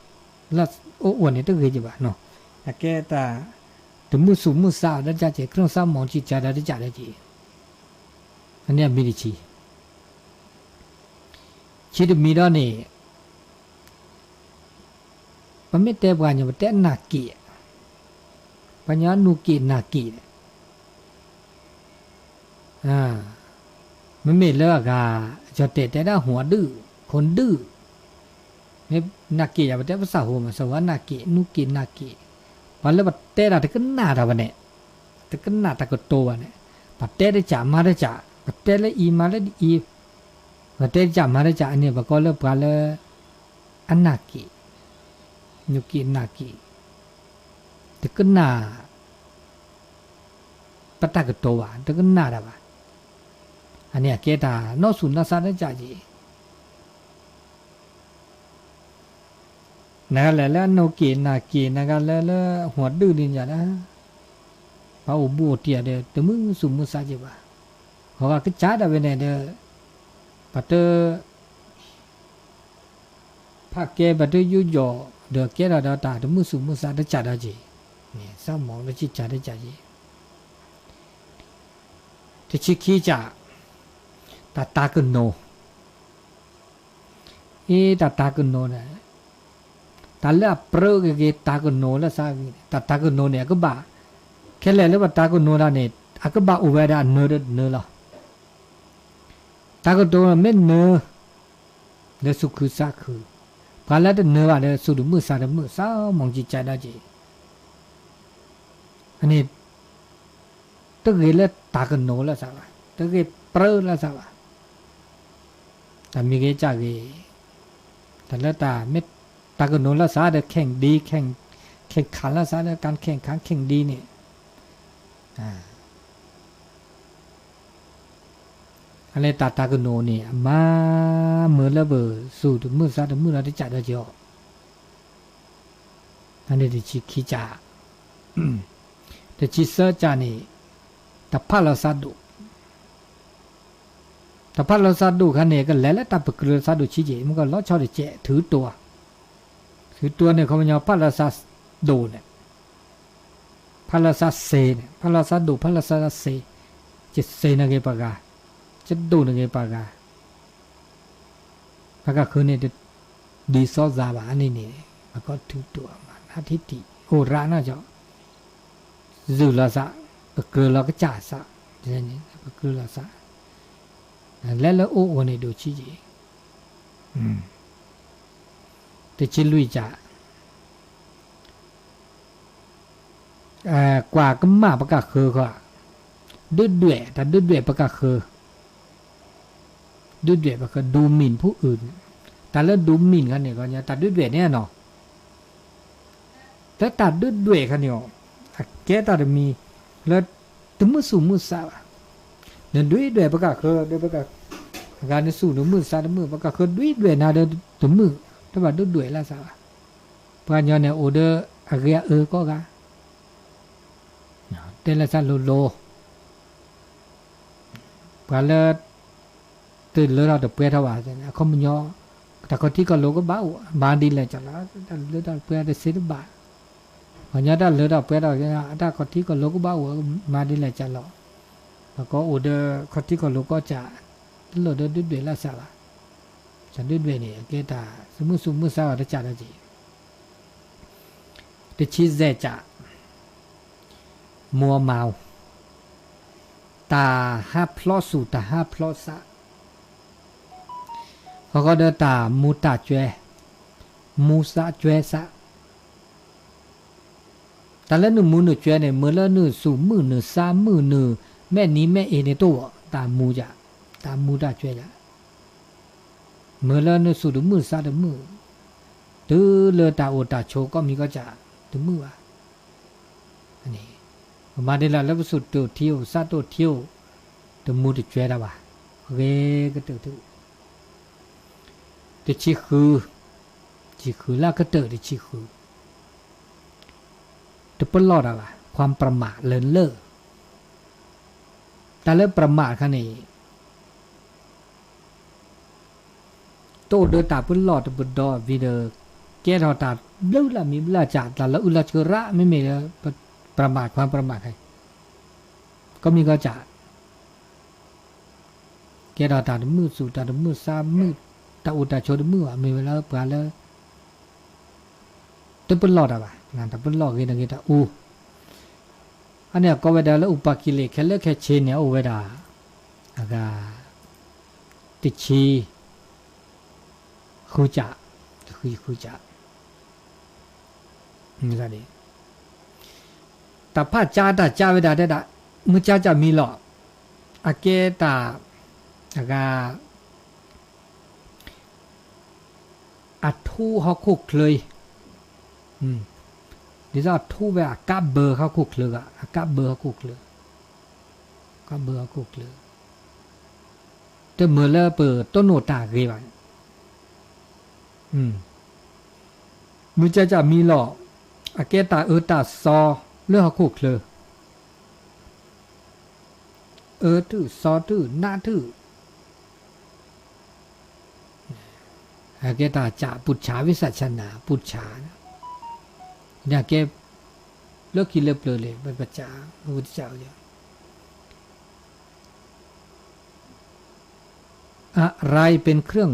အူးန့ၣ်တဂ့ၤက့ၤဘၣ်နီၤ, အကဲတၢ်တမုာ်သူၣ်မုာ်သးဒီးတကးက့ၤ ခရံာ်စီၤမိၣ်ကံၢ်ကၢဒီးတကးဒီးက့ၤ, အန့ၣ်အမံၤတဆံ, ဆံတမံၤဒီးန့ၣ် ပမ့ၢ်တဲပှၤညီ ပတဲနၢ်က့ၤ, ပှၤညီနူၢ်က့ၤနၢ်က့ၤန့ၣ်, မ့မ့ၢ်လၢအဂၤ ကၠီၣ်တဲၣ်တဲဒၣ် ဟူးဒုၣ်, ခိၣ်ဒုၣ်, မ့ၢ်နၢ်က့ၤယၤ ပတဲပသးဟူးမး သဝီနၢ်က့ၤ နူၢ်က့ၤနၢ်က့ၤ, ပှၤလၢပတဲတၢ်တကနၣ်တၢ်ဘၣ်န့ၣ်, တကနၣ်တၢ်ကတိၤဘၣ်န့ၣ်, ပတဲတကးမၤတကး, ပတဲလၢအံၤမၤလၢအံၤ, ပတဲတကးမၤတကး အန့ၣ်ပကိးလၢပှၤလၢ အနၢ်က့ၤ, နူၢ်က့ၤနၢ်က့ၤ, တကနၣ် ပတၢ်ကတိၤဘၣ် တကနၣ်တၢ်ဘၣ်, အန့ၣ်အကဲတၢ်နီၢ်ဆူၣ်နီၢ်သးတကးက့ၤ, နဂၤလဲၣ်လၢအနူၢ်က့ၤနၢ်က့ၤ နဂၤလၢလၢဟူးဒုၣ်န့ၣ်ညါဒၣ်, ပှၤအိၣ်ဘူးအိၣ်တံၢ်ဒီး တမုာ်သူၣ်မုာ်သးက့ၤဘၣ်, ဃီဂၤကစၢ်ဒၣ်ဝဲန့ၣ်ဒီး, ပှၤတ ဖးကဲပတုၤယူးယီၣ် ဒီးကဲထီၣ်ဒီးတၢ်တမုာ်သူၣ်မုာ်သးတကးဒီးက့ၤ, န့ၣ် စးမီၤလၢကစၢ်တကးက့ၤ, တဆံခံကး, တၢ်တၤကနိၣ်, အ့ တၢ်တၤကနိၣ်န့ၣ်, တၢ်လၢအပြၢက့ၤက့ၤတၤကနိၣ်လၢသးဂ့ၤန့ၣ် တၢ်တၤကနိၣ်န့ၣ် အကဘၣ်, ခဲလၢာ်လၢပတၤကနိၣ်တၢ်န့ၣ် အကဘၣ်အိၣ်ဝဲဒၣ်အနၢၤဒီးနၢၤလီၤ. တၤကနိၣ်မ့ၢ်နၢၤ လၢသူၣ်ခုသးခု, ပှၤလၢတနၢၤဘၣ်ဒီးသူၣ်တမုာ်သးတမုာ် စးမီၤကစၢ်ဒၣ်က့ၤ, အန့ၣ် တဂ့ၤလၢတၤကနိၣ်လၢသးဘၣ်, တဂ့ၤပြၢလၢသးဘၣ်. တၢ်မံၤဂ့ၤကၢ်ဂ့ၤ, တၢ်လၢတၢ်မ့ၢ်တၤကနိၣ်လၢသးဒီး ခဲဒံ ခဲခးလၢသးဒီး ကၣ်ခဲခးခဲဒံန့ၣ် အလဲၤတၢ်တၤကနိၣ်န့ၣ် အမၤမုာ်လၢပသူၣ်တမုာ်သးတမုာ် ဒီးတကးဒီးက့ၤအီၤ, အန့ၣ်တဆံခံကး, တဆံသၢကးန့ၣ် တၢ်ဖးလီၤသးဒိၣ်, တၢ်ဖးလီၤသးဒိၣ်ခါန့ၣ် ကလဲၤလၢတၢ်ပကြၢးလီၤသးဒိၣ်ဆံးက့ၤ မ့ၢ်ကလီၤဆီတကဲး ထုးတိၤ, ထုးတိၤန့ၣ် ခီပညီဖးလီၤသးဒိၣ်န့ၣ် ဖးလီၤသးစ့န့ၣ် ဖးလီၤသးဒိၣ် ဖးလီၤသးစ့, ကစ့န့ၣ်ဂ့ၤပှၤဂၤ, ကဒိၣ်န့ၣ်ဂ့ၤပှၤဂၤ, ပကဃုန့ၣ် တဒ်သိးသးဘၣ်န့ၣ်န့ၣ် ပကထုးတိၤမၤနထံၣ်တံၢ် အိၣ်ရၣ်နီၢ်ကီၢ်, ယုၢ်လီၤသး, ပကြၢးလီၤကစၢ်သး, ပကြၢးလီၤသး, လဲၤလၢအိၣ်အိၣ်န့ၣ်ဒိၣ်ဆံးက့ၤ, တဆံလွံၢ်ကး ကွၢ်ကမၣ်ပကဃၢၤဃီ, ဒုၣ်ဒွဲၣ် တၢ်ဒုၣ်ဒွဲၣ်ပကဃၢၤ, ဒုၣ်ဒွဲၣ်ပကဃၢၤ ဒူမံၣ်ဖုအုၣ်, တၢ်လၢဒူမံၣ်ခါန့ၣ် တၢ်ဒုၣ်ဒွဲၣ်န့ၣ်နီၤ, တၢ်ဒုၣ်ဒွဲၣ်ခါန့ၣ်အီၤ အကဲတၢ်တမံၤလၢ တမုာ်သူၣ်မုာ်သးဘၣ်, နဒွဲၣ်ဒွဲၣ်ပကဃၢၤဒီးပက, အဂၤနသူၣ်တမုာ်သးတမုာ် ပကဃၢၤဒွဲၣ်ဒွဲၣ်နၤဒီးတမုာ်, တဘၣ်ဒုၣ်ဒွဲၣ်လၢသးဘၣ်, ပှၤကညီန့ၣ်အိၣ်ဒီးအဂ့ၤအအၢကိးဂၤ တဲလၢသးလိၤလိၤ, ပှၤလၢ တလၢထီၣ်တပှဲၤထီၣ်ဘၣ်, အခီပညီ တၢ်ခီၣ်ထံးခီၣ်လိၤကဘၣ်အိၣ် မၤဒ်လဲၣ်ကလီၤ, တၢ်လၢထီၣ်တပှဲၤတသ့တဘၣ်, ပှၤကညီတၢ်လၢထီၣ်ပှဲၤထီၣ် တၢ်ခီၣ်ထံးခီၣ်လိၤကဘၣ်အိၣ် မၤဒ်လဲၣ်ကလီၤ, ပှၤကိးအိၣ်ဒီးခီၣ်ထံးခီၣ်လိၤကိးကး, တလိၣ်ဒီးဒုၣ်ဒွဲၣ်လၢသးဘၣ်, တၢ်ဒုၣ်ဒွဲၣ်န့ၣ် အကဲတၢ်သမုာ်သူၣ်မုာ်သးဘၣ်တကးဒီးက့ၤ တဆံယဲၢ်ကး, မူအမၤ, တၢ်ဟးဖျိးသူၣ်တၢ်ဟးဖျိးသး, ဃီဃီဒီးတၢ်မူတၢ်ကွဲ, မူသးကွဲသး, တၢ်လၢနုာ်မူနုာ်ကွဲန့ၣ် မ့ၢ်လၢနုာ်သူၣ်မုာ်နုာ်သးမုာ်နုာ် မဲာ်နံၤမဲာ်အ့န့ၣ်တအိၣ်, တၢ်မူယၤ, တၢ်မူတၢ်ကွဲယၤ မ့ၢ်လၢနသူၣ်တမုာ်သးတမုာ်, တုၤလၢတၢ်အိၣ်တၢ်ဆိးကိးမံၤကိးကး တမုာ်ဘၣ်. ပမၤဒ်လဲၣ်လၢပသူၣ်တအိၣ်ထံအိၣ်သးတအိၣ်ထံအိၣ်, တမူတကွဲတၢ်ဘၣ်, ဂ့ၤကတၢၢ်တ, တဆံဃု, တဆံဃုလၢကတၢၢ်တဆံဃု တပလီၢ်တၢ်ဘၣ်, ความประมาทเลินเล่อ, တၢ်လၢ ประมาท အခါန့ၣ် တအိၣ်ဒီးတၢ်ပလီၢ်တပဒီ ဝံၤဒီး ကဲထီၣ်တၢ်ဘျုးလၢမံၤဘျုးလၢကၢ် တၢ်လီၤအုၣ်လီၤဆှၢရၣ် မ့မ့ၢ်လၢ ประมาท ความประมาท ခဲအံၤ ကိးမံၤကိးကၢ် ကဲထီၣ်တၢ်တမုာ်သူၣ် တၢ်တမုာ်သးမုာ် တၢ်အိၣ်တၢ်ဆိးတမုာ်ဘၣ် မ့ၢ်ဝဲလၢပှၤလၢ တပလီၢ်တၢ်ဘၣ်, တၢ်ပလီၢ်ဂ့ၤတဂ့ၤတၢ်အူ, အန့ၣ်အကိးဝဲဒၣ်လၢ ဥပါကိလေส ခဲလၢာ်ခဲဆ့န့ၣ် အိၣ်ဝဲဒၣ် အဂၤ တဆံ ဃုကၢ်, တဆံဃုကၢ်, တၢ်ဖးကၢ်တၢ်ကၢ်ဝဲဒၣ်တဲဒၣ် မုၢ်ကၢ်ကၢ်မံလီၤ, အကဲတၢ် အဂၤ အထူဟီၣ်ခိၣ်ချၢအံၤ, ဒ်သိးအထူဝဲအကးဘၢဟီၣ်ခိၣ်ချၢဂၤ အကးဘၢဟီၣ်ခိၣ်ချၢ, ကးဘၢဟီၣ်ခိၣ်ချၢ, တမ့ၢ်လၢပတိၢ်နီၣ်တၢ်ဂ့ၤဘၣ်, မုၢ်ကၢ်ကၢ်မံလီၤ, အကဲတၢ်အၢတၢ်သီလၢဟီၣ်ခိၣ်ချၢ, အၢထုၣ်သီထုၣ်နးထုၣ်, အကဲတၢ်စး ပုၢ်ဆၢ ဝိသၣ်ဆၢနၢ် ပုၢ်ဆၢ, န့ၣ်အကဲ လၢခံလၢပျၢၤလံ ပစး မ့ၢ်ဝဲတစးဝဲ อะไรเป็นเครื่อง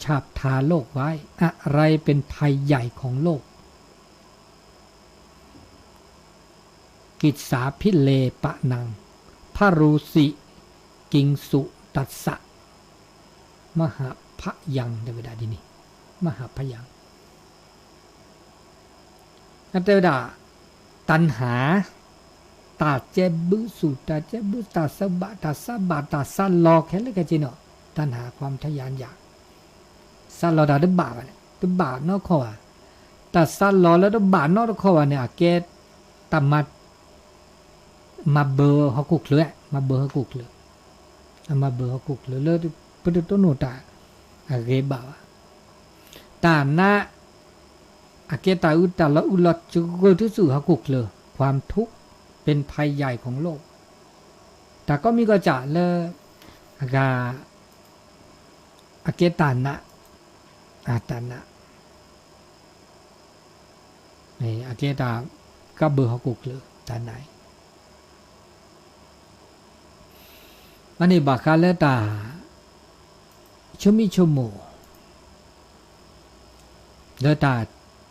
ฉาบทาโลกไว้ อะไรเป็นภัยใหญ่ของโลก กิสสาภิเลปะนัง พระฤาษี กิงสุตัสสะ มหาพยัง တဲဝဲဒၣ်ဒ်န့ၣ် မဟၣ်ဖယၣ် အတဲဝဲဒၣ် တၢ်နဟါ တၢ်ကဲဘုသူၣ် တၢ်ကဲဘု တၢ်စၢဘၣ် တၢ်စၢဘၣ် တၢ်စၢလီၤ ခဲလၢာ်ခဲဆ့န့ၣ် တၢ်နဟါ ความทะยานอยาก စၢလီၤတၢ်တဘၣ်ဘၣ်န့ၣ် တဘၣ်နီတခီၣ်ဘၣ်, တၢ်စၢလီၤလၢတဘၣ်နီတခီၣ်ဘၣ်န့ၣ် အကဲ တၢ်မၤ မၤဘၢဟီၣ်ခိၣ်ချၢ, မၤဘၢဟီၣ်ခိၣ်ချၢ, အမၤဘၢဟီၣ်ခိၣ်ချၢလၢ ပတတိၢ်နီၣ်တၢ်အဂ့ၤဘၣ်ဘၣ်. တၢ်နး အကဲတၢ်အုးတၢ်လီၤအုးလီၤစှၤတုၤဆူဟီၣ်ခိၣ်ချၢ, ความทุกข์เป็นภัยใหญ่ของโลก. တၢ်ကိးမံၤကိးကၢ်လၢ အဂၤ အကဲတၢ်နး, အတၢ်နး အကဲတၢ်ကးဘၢဟီၣ်ခိၣ်ချၢ တၢ်နးအံၤ, အန့ၣ်ဘၣ်ဃးလၢတၢ် ဆိမိၣ်ဆိကမိၣ် လၢတၢ်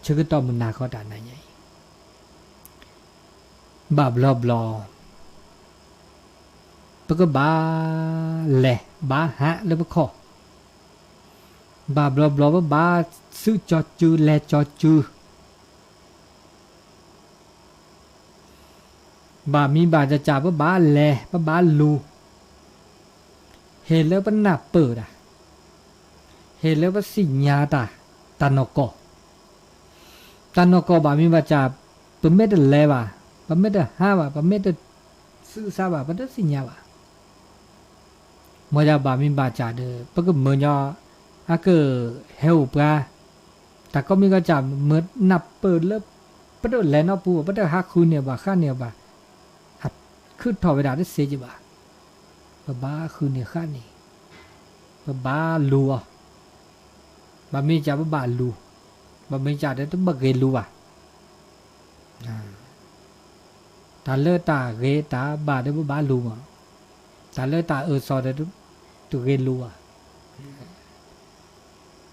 ဆၢကတီၢ်မုၢ်နၤခီတၢ်နၤညါအံၤ, ဘၣ်ဘျီဘျီ ပကဘၣ်လဲၤဘၣ်ဟးလၢပခီၣ်, ဘၣ်ဘျီဘျီပဘၣ်သုးကၠီၤစု လဲၤကၠီၤစု ဘၣ်မံၤဘၣ်တၢ်စၢ် ပဘၣ်လဲၤ ပဘၣ်လူၤ, ဟ့ၣ်လၢပနၢ်ပၢၢ်တၢ်, ဟ့ၣ်လၢပသ့ၣ်ညါတၢ်, တၢ်နီၢ်ကီၢ်, တၢ်နီၢ်ကီၢ်ဘၣ်မံၤဘၣ်စၢ်, ပမ့ၢ်တလဲၤဘၣ်, ပမ့ၢ်တဟးဘၣ်, ပမ့ၢ်တသုးစါဘၣ်, ပတသ့ၣ်ညါဘၣ်. မ်ယဘၣ်မံၤဘၣ်စၢ်ဒီး ပကမၢညီ အကဟဲအိၣ်ပှၤ, တၢ်ကိးမံၤကိးစၢ် မ့ၢ်နၢ်ပၢၢ်လၢ ပတလဲၤနီတပူၤ, ပတဟးဃုန့ၢ်ဘၣ်ဃးန့ၢ်ဘၣ်, အခုၣ်ထီၣ်ဝဲဒၣ်တစ့ကဘၣ်, ပဘၣ်ဃုန့ၢ်ဃးန့ၢ်, ပဘၣ်လူၤအီၤ, ဘၣ်မ့ၢ်စၢ်ပဘၣ်လူၤ, ဘၣ်မ့ၢ်စၢ်ဒီးတဘၣ်ဂ့ၤလူၤဘၣ်. တၢ်လၢတၢ်ဂ့ၤတၢ်ဘၣ်ဒီးပဘၣ်လူၤမး, တၢ်လၢတၢ်အၢၣ်စီၣ်ဒီး တဂ့ၤလူၤဘၣ်.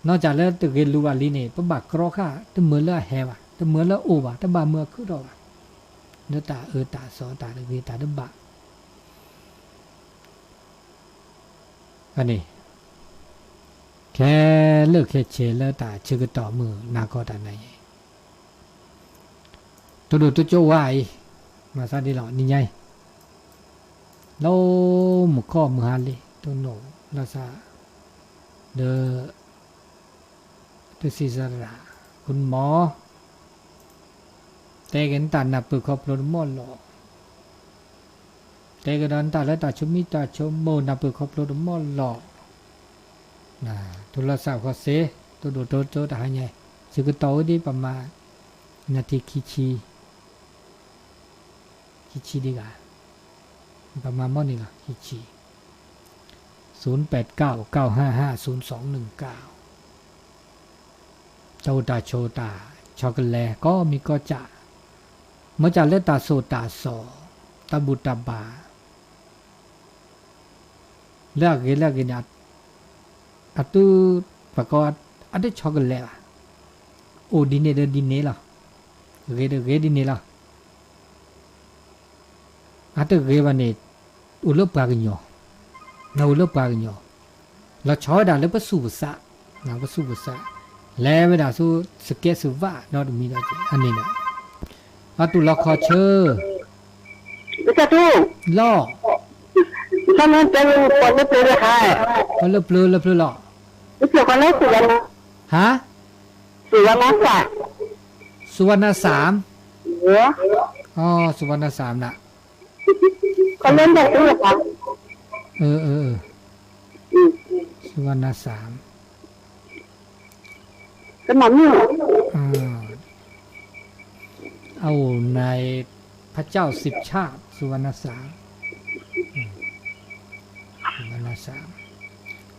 နီၢ်ကၢ်လၢတဂ့ၤလူၤဘၣ်လံန့ၣ် ပဘၣ်ကြီဃာ် တမၢလၢအဟဲဘၣ်, တမၢလၢအအိၣ်ဘၣ်, တဘၣ်မၢအခုၣ်ထီၣ်ဘၣ်, လၢတၢ်အၢတၢ်စီၣ်တၢ်တဂ့ၤတၢ်တဘၣ် အန့ၣ် ခဲလၢာ်ခဲဆ့လၢတၢ်ဆၢကတီၢ်မုၢ်နၤခီတၢ်နၤအံၤ, တဒိၣ်တကၠိဝါအံၤ, မၤသးဒ်လီၤ နံၤညါအံၤ, လၢမုၢ်ခီမုၢ်ဟါလံ တနိၣ်လီၤသး ဒီး တစံးစရၣ် คุณหมอ တဲက့ၤနတၢ်နၢ်ပၢၢ်ခီဖျိတမီၢ်လီၤ. တဲကဒီးနတၢ်လၢတၢ်ဆိမိၣ်တၢ်ဆိကမိၣ်နၢ်ပၢၢ်ခီဖျိတမီၢ်လီၤ. ထူလီၤစၢ်ခီစ့, တဒိၣ်တကၠိတဟါညါ, ဆၢကတီၢ်ဝဲဒ်ပမၤ နၢ်ထံခံဆံ ခံဆံဒံးဂၤ, ပမၤမီၢ်န့ၣ်လီၤ ခံဆံ, သုၣ်ပၢၣ်ကၣ် ကၣ်ဟၣ်ဟၣ် သုၣ်သွင်ၣ်ၣ်ကၣ်, တၢ်အိၣ်တၢ်ဆိးတၢ်ဆီတလဲ ကိးမံၤကိးကၢ်, မ့ၢ်ကၢ်လၢတၢ်ဆိၣ်တၢ်ဆီ, တၢ်ဘူၣ်တၢ်ဘါ လၢအဂ့ၤလၢအဂ့ၤန့ၣ်, အတု, ပှၤကိး, အတဆီတလဲဘၣ်, အိၣ်ဒ်န့ၣ်ဒီးဒ်န့ၣ်လီၤ, ဂ့ၤဒီးဂ့ၤဒ်န့ၣ်လီၤ. အတဂ့ၤဘၣ်န့ၣ်, အိၣ်လၢပှၤကညီ, အိၣ်လၢပှၤကညီ, လီၤဆီဝဲဒၣ်လၢပသူၣ်ပသး, ပသူၣ်ပသး, လဲၤဝဲဒၣ်ဆူ စကဲးစဝး ဒီတမံၤဒီး အန့ၣ်လီၤ. အတူၢ်လီၤခီဆၢ လီၤ, ပှၤလၢပျၢၤလၢပျၢၤလီၤ, ဟါ, สุวรรณสาม, สุวรรณสาม, อ๋อ สุวรรณสามนะ, เออ เออ เออ สุวรรณสาม เอาในพระเจ้าสิบชาติ สุวรรณสาม สุวรรณสาม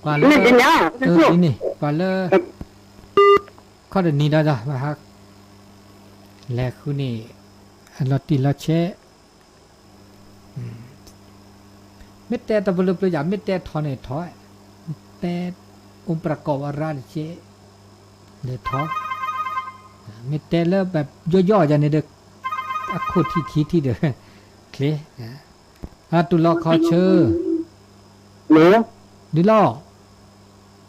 กว่าแล้ว นี่ กว่าแล้ว ခီၣ်တနံၤဒီး လဲၤဃုန့ၣ် အလီၤတံၢ်လီၤဆဲး, မ့ၢ်တဲတၢ်ပလၢပျၢၤယၤ မ့ၢ်တဲထီန့ၣ်ထီ, တဲအိၣ်ပြးကိးဝဲရၣ်တက့ၢ်, လဲၤထီ, မ့ၢ်တဲလၢပယီၢ်ယီၢ်ယၤန့ၣ်ဒီး အခိၣ်ထံၣ်ခံထံၣ်ဒီး ချ့, အတူၢ်လီၤခီဆၢ, ဒ်လီၤ,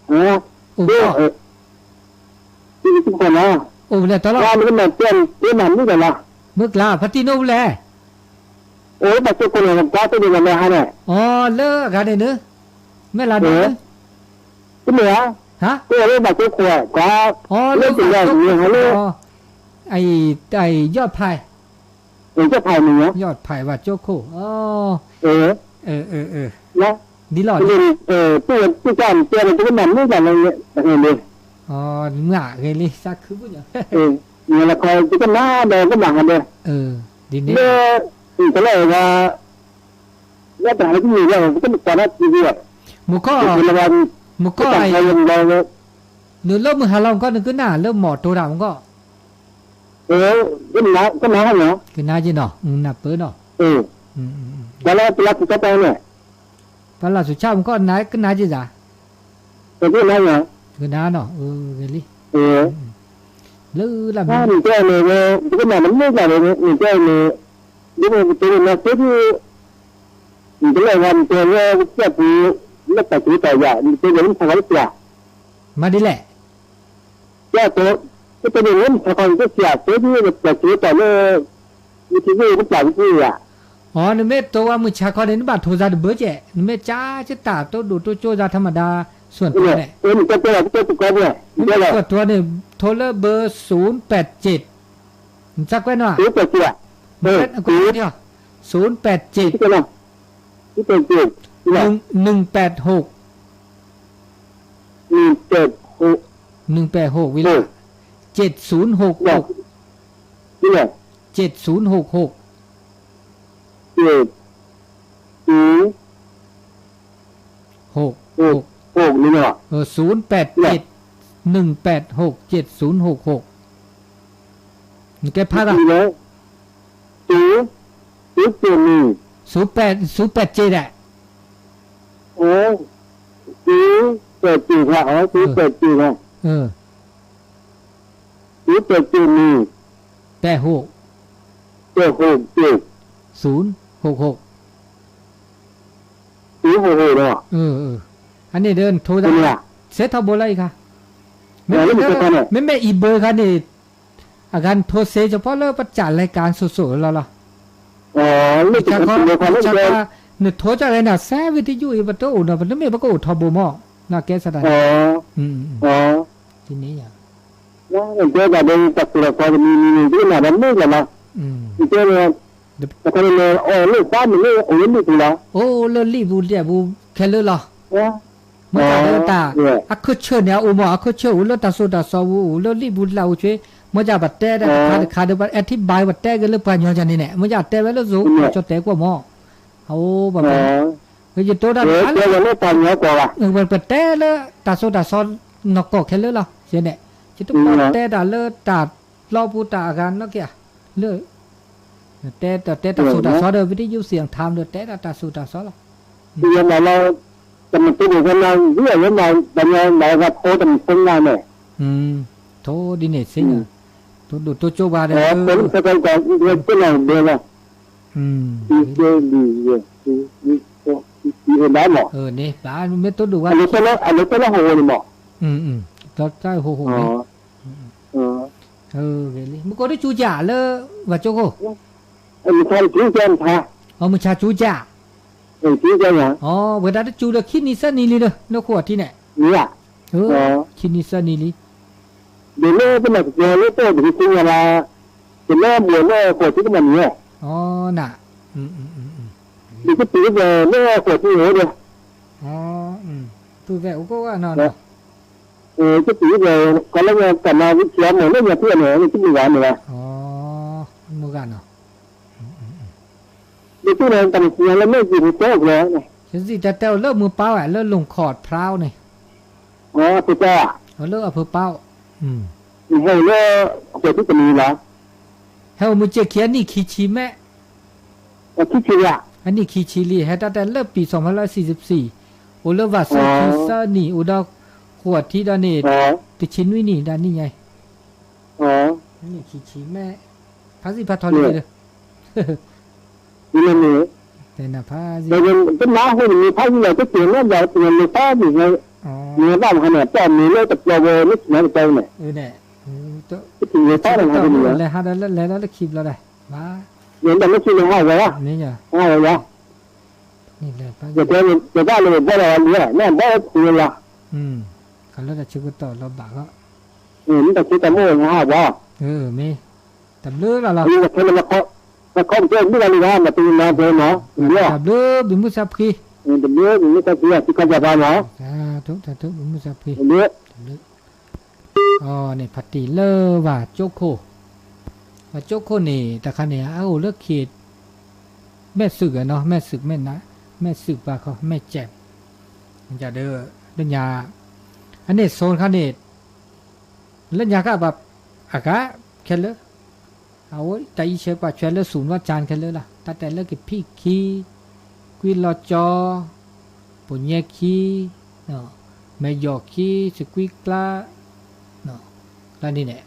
အိၣ်, အိၣ်ဖျဲၣ်တီလီၤ, မုၢ်ကျါ ဖါတံၢ်နိၣ်ဖဲလဲၣ်, အီ လၢအဂၤန့ၣ်န့ၣ်, မ့ၢ်လၢန့ၣ်, ဟါ, အီ လၢဘၣ်ကၠိခိၣ်, ယီၢ်ဖး, ယီၢ်ဖးဘၣ်ကၠိခိၣ်, ဒ်လီၤ, မုၢ်ဂ့ၤလံ, သးခုပူၤညါ, ဒ်န့ၣ်, လၢ, မူခီၣ်, မူခီၣ်, နလၢမုၢ်ဟါလီၤမူခီၣ် နကနၣ်လၢမီၢ်တိၤတၢ်မူခီၣ်, ကနၣ်ယ့ၣ်နီၤ, နၢ်ပၢၢ်နီၤ, ပှၤလၢသူၣ်ဆါမူခီၣ်, ကနၣ်ယ့ၣ်သး, ကနၣ်နီၤ, ဂ့ၤလံ, လၢလၢမ့ၢ်, နတဲန့ၣ်, နတဲန့ၣ်, ဒ်မ့ၢ်ပတဲန့ၣ် နတဲဒ်, နတလဲၤဝဲနတဲလၢကစၢၢ်ပူၤ, လၢတၢ်စံးတၢ်ယၤ နတဲန့ၣ်လၢမုၢ်ဆါခီလၢပျၢ်, မၤဒ်လဲၣ် ကဲ, နတဲန့ၣ်လၢမုၢ်ဆါခီနကစၢ် တဲဒ်လၢတၢ်စံးတၢ်ယၤလၢ, နထံၣ်လၢနပျၢ်ကစၢ်ယၤ, အီ နမ့ၢ်တိဝဲမုၢ်ဆါခီန့ၣ် နဘၣ်ထိသးတဘၢကဲး နမ့ၢ်ကၢ်ကတၢၢ်တိဒိၣ်တိကၠိသး ထီမဒါ, စွၣ်တီန့ၣ်, နတဲတဲလီၤ နတဲတကီၢ်န့ၣ်, နတဲလီၤ, နထိလၢဘၢ ศูนย์แปดเจ็ด, နစၢ်ကွဲးနီၤ, ศูนย์แปดเจ็ด, ศูนย์แปดเจ็ด, หนึ่งแปดหก, หนึ่งแปดหก ဝံၤလီၤ, เจ็ดศูนย์หกหก, เจ็ดศูนย์หกหก, เจ็ดศูนย์ หก หก หก นี่เนาะ, เออ ศูนย์แปดเจ็ด หนึ่งแปดหก เจ็ดศูนย์หกหก, နကဲဖးဒၣ်, ศูนย์ ศูนย์เจ็ดหนึ่ง, ศูนย์แปด ศูนย์แปดเจ็ด อ่ะ, อ๋อ ศูนย์แปดเจ็ด ค่ะ, อ๋อ ศูนย์แปดเจ็ด ค่ะ, เออ ศูนย์แปดเจ็ดหนึ่ง, แปดหก, แปดหกเจ็ด, ศูนย์หกหก, ศูนย์หกหก เนาะ, အန့ၣ်ဒီးနထိသး, စဲထီဘိလၢအံၤခါ, မ့မ့ၢ်အံၤဘၢခါန့ၣ်, အဂၤနထိစ့ ကဖီလၢပစးလဲၤကၤစိၤစိၤလီၤလီၤ, နထိကၢ်ဂဲၤန့ၣ် စဲဝံၤတယုၢ်အံၤ ပတအိၣ်ဒီး ပတမ့ၢ်ပကအိၣ်ထီဘိမီၢ်, နကဲစးတၢ်န့ၣ်, ဒ်န့ၣ်ယၤ တဲဘၣ်ဒီး တၢ်စိၢ်တၢ်ကီတမံၤမံၤန့ၣ် ဒ်နၤဒီးမ့ၢ်လီၤလီၤ, တဲလီၤ, တခါန့ၣ် အီၣ်လၢပၢ်မ့ၢ်လၢအိၣ်လၢလံာ်ပူၤလီၤ, အိၣ်လၢလံာ်ပူၤဒဲးပူၤခဲလၢာ်လီၤ, မ့ၢ်တၢ်လၢတၢ်, အခၢၣ်ဆၢၣ်န့ၣ် အအိၣ်မီၢ် အခၢၣ်ဆၢၣ်အိၣ်လၢတၢ်စိၤတၢ်စီပူၤ အိၣ်လၢလံာ်ပူၤလၢအိၣ်ဆ့, မ့ၢ်ယၤပတဲတၢ်တခါတခါဒီး ပအဲၣ်ထံဘၣ်ပတဲက့ၤလၢပှၤညီယၤန့ၣ်န့ၣ် မ့ၢ်ယၤတဲဝဲလၢစိၤ ကၠီတဲကွီၢ်မီၢ်, အအိၣ်ပှၤ, ယတိၢ်တၢ်န့ၣ် ပတဲလၢတၢ်စိၤတၢ်စီနီၢ်ကီၢ်ခဲလၢာ်လီၤ, ယဲန့ၣ်, ယတပီၢ်တဲတၢ်လၢတၢ်လီၢ်ပူၤတၢ်အဂၤနီၢ်က့ၤဧါ, လၢ, တဲတၢ်တဲတၢ်စိၤတၢ်စီဒီး ပတယုၢ်သံၣ်ထါဒီး တဲဒၣ်တၢ်စိၤတၢ်စီလီၤ, တမၤတမၤ, ထိဒ်န့ၣ်စ့ၢ်, တိဒိၣ်တိကၠိဘၣ်ဒီး, မ့ၢ်တိဒိၣ်ဝဲ, ဟိဟိန့ၣ်, မုၢ်ကိးတကၠူကၢ်လၢ ဝၤကၠိခိၣ်, မုၢ်ဆါကၠူကၢ်, ဝဲဒၣ်တကၠူဒီးခံနံၤသၢနံၤလံဒီး လၢခိၣ်အထံန့ၣ်, ခံနံၤသၢနံၤလံ, ဒ်လၢပနၢ်ကပီၤလၢတၢ်ဒုးသ့ၣ်ညါဘၣ်, တလၢဘှီးလၢအခိၣ်ထံကနၣ်မံၤ, နကတုၤလၢအခိၣ်ထံဟိဒီး, ကတုၤဒီး ကလၢညါတၢ်မၤဝံၤဆံးအမိၢ်လၢညါဖံးအီၤန့ၣ် နကမုာ်ဂၤန့ၣ်ဘၣ်, မုာ်ဂၤနီၤ, ဒ်သိးန့ၣ် တၢ်မၤသံလၢမဲာ်က့ၤပတဲအကျဲ, ယစံၣ်တဲၤတဲအိၣ်လၢမုၢ်ပၢ်ဝဲ လၢလူၢ်ခီၣ်ဖျါအိၣ်န့ၣ်, အဖုပၢ်, လၢအဖုပၢ်အိၣ်, နဟဲအိၣ်လၢ အကွဲးထံတနံၤလီၤ. ဟဲအိၣ်မုၢ်စ့ၢ်ခံအနံၣ်ခံဆံမဲာ်, အနံၣ်ခံဆံလံ, ဟဲတၢ်တဲလၢပံၤ စီၤမၤလၢ စံးစံး, အိၣ်လၢ ဘၣ်စၢခံစၢနံၣ် အိၣ်ဒီး ဃိးထံဒီးန့ၣ် တဆံနွံနံၣ်ဒၣ်နံၣ်ညါအံၤ, အနံၣ်ခံဆံမဲာ်, ဖးစံၣ်ဖးထီလံဒီး တဲနဖးစံၣ်, တနၢ်ဟူန့ၣ် မ့ၢ်ဖးစံၣ်လီၤ တက့ၤမ့ၢ်ဘၣ် တနၢ်လိၤဖးစံၣ်, မ့ၢ်ဘၣ်မဟါန့ၣ် ပှၢ်မ့ၢ်လၢတပျီဘိ လၢထံနါတပျီန့ၣ်, တနၢ်လိၤဖးန့ၣ်ဟါန့ၣ်, လဲၤဟးဒီးလဲၤဒီးလၢခံဘျီဒီး, ယဲဒၣ်လၢခံန့ၣ်ဟးဝဲယါ, ဟးဝဲယါ, ယတဲဘၣ်လၢဘၣ်လီၤဝဲလံ, မ့ၢ်ဘၣ်ဝဲတနၢ်လိၤလီၤ, ခီလၢတၢ်ဆၢကတီၢ်လီၤဘၣ်ဃီ, မ့ၢ်တၢ်ဆၢကတီၢ်မ့ၢ်ဝဲဟးဝဲ, မ့ၢ်, တဘျုးလီၤလီၤ, ခီပတဲဘျုးလီၤလံ မ့ၢ်တနၢ်လိၤမ့ၢ်, တဘျုး, တၢ်ဘျုးဘုမုၢ်သးဖှံ, တဘျုးဘုမုၢ်သးဖှံ စံးခီပၤပၤမ့ၢ်, တၢ်ဘျုးဘုမုၢ်သးဖှံ, တဘျုး အန့ၣ် ဖါတံၢ်လၢဝၤကၠိခိၣ်, ဝၤကၠိခိၣ်န့ၣ် တခါန့ၣ် အအိၣ်လၢခံ မဲာ်သုးနီၤ, မဲာ်သုးမဲာ်နး, မဲာ်သုးပှၤခီ မဲာ်ကဲး, ဒီး လၢညါ, အန့ၣ်ဆိခါန့ၣ် လၢညါခါဘၣ် အဂၤခဲလၢာ်, အဝဲတၢ်အံးဆဲးပာ်ဆွဲလၢ စူၣ်နီၣ်ကၠၢၣ်ခဲလၢာ်လီၤ, တၢ်တဲလၢကဖံၣ်ခံ, ကွံလီၤကၠီ, ပိာ်ညဲခံ, မဲာ်ယီၢ်ခံ, သကွံကျါ, လၢန့ၣ်န့ၣ်,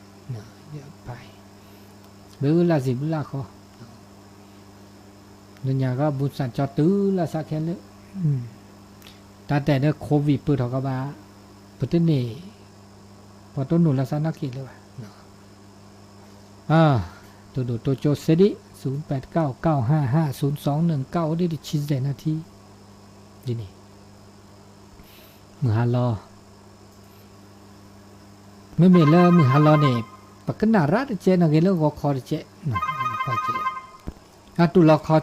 ဘုလၢ်စံးဘုလၢ်ဃီ, လၢညါကီၢ် ဘူၣ်စၣ်ကၠီတုၤလၢ်စးခဲလၢာ်, တၢ်တဲဒီး COVID ပၢၢ်ထီၣ်ကီးဘၣ်, ပတန့ၢ်, ပှၤတနီၣ်လၢ်စးနီၣ်က့ၤလၢၤဘၣ်, တိၢ်ဒိၣ်တိၢ်ကၠိစ့ဒံး, သုပၢ်တကၣ်အိၣ်ကၣ်အိၣ်ဟါဟါ သုစီနၢၣ်ကၣ်အိၣ်ဒံးတဆံစဲးနၣ်ထံ, ဒ်န့ၣ်, မုၢ်ဟါလီၤ မ့မ့ၢ်လၢမုၢ်ဟါလီၤန့ၣ်, ပကနၣ်ရၣ်တကဲးနီၣ်ဂ့ၤလၢဂီၤခီတကဲး, အတူၢ်လီၤခီဆၢ,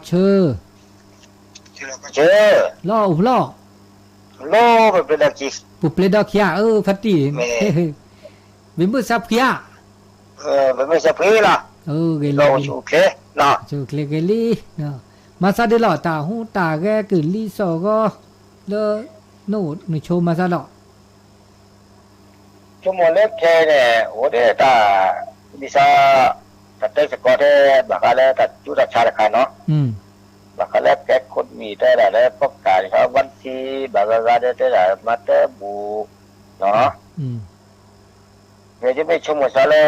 လီၤအိၣ်ဖျီၣ်, ပူၤပျဲဒီခံဧါ, အၢ ဖါတံၢ်, ဘၣ်မုၢ်စးဖှံဧါ, ဂ့ၤလံ, ဆိၣ်ချ့ဂ့ၤလံ, မၤစးဒ်လီၤ တၢ်ဟူးတၢ်ဂဲၤကလံၤစိးဂီၤ, လၢ, နအိၣ်နဆိးမၤစးလီၤ ဆိကမိၣ်လၢခဲအံၤန့ၣ် အိၣ်ဒီးတၢ်, ဒ်သိး, တၢ်တဲစ့ၢ်ကီးထဲ ဘၣ်ဃးလၢတၢ်ဆူးတၢ်ဆါတခါနီၤ, ဘၣ်ဃးလၢကဲခိၣ်မံၤတဲဒၣ်လၢကီၢ်ကးဒ်သိး ဝၣ်ထံ ဘၣ်ဂၤဂၤဒီးတဲဒၣ်မၤတၢ်ဘူၣ်, နီၤ, မ့ၢ်ယမ့ၢ်ဆိကမိၣ်စးလၢ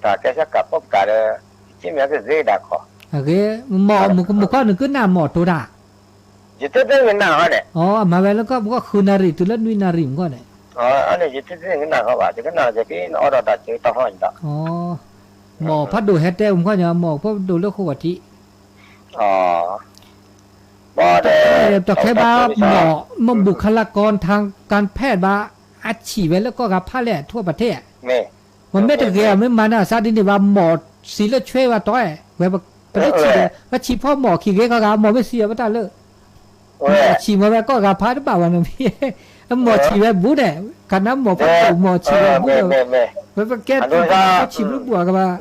တၢ်ကဲစ့ၢ်ကီးကီၢ်ကးဒီး, ယမ့ၢ်ကဂ့ၤဒၣ်ခီ, အဂ့ၤ, မုၢ်ခီနကနၣ်မီၢ်တိၤတၢ် ယတသ့ၣ်ညါနၢ်ဟီန့ၣ်, အမၤဝဲလၢကီၢ်ပူၤဃုနၣ်ရံၣ်တုၤလၢနွံနၣ်ရံၣ်မုၢ်ခီန့ၣ်, အန့ၣ် ယတသ့ၣ်ညါနၢ်ဟီဘၣ် ယကနၣ်က့ၤဖဲနအိၣ်ဒီးတၢ်စ့တၢ်ဟီန့ၣ်ဒီး, မီၢ်ဖးဒိၣ်ဟဲတဲမုၢ်ခီန့ၣ် မီၢ်ဖးဒိၣ်လၢဃိာ်ထံး, ဘၣ်, တၢ်ခဲဘၣ်မီၢ်, မီၢ်ဘူၣ်ခါလၢကီၢ်ထၢၣ်ကၢၣ်ဖဲးဘၣ်, အဆံးဝဲလၢကီၢ်ဂၤဖးလဲၣ် ထူၣ်ပထ့ၣ်, မ့ၢ်တဂ့ၤ မ့ၢ်မၤန့ၢ်အသးဒ်န့ၣ်ဘၣ် မီၢ်စံးလၢဆွဲဝဲတီ, ဝဲပလၢဆံး, ပဆံးဖီမီၢ်ခံဂ့ၤခီဂၤ မီၢ်မ့ၢ်စံးဝဲပတၢ်လၢ, မီၢ်ဆံးမ့ၢ်ဝဲကီၢ်ဂၤဖးတဘၣ်ဝဲန့ၣ်, မီၢ်ဆံးဝဲဘူးန့ၣ်, ကနၣ်မီၢ်ဖးဒိၣ်မီၢ်ဆံးဝဲဘူးန့ၣ်, ဝဲပကဲထူၣ်ပထ့ၣ်ဆံးဘျုးဘှီၣ်ကဘၣ်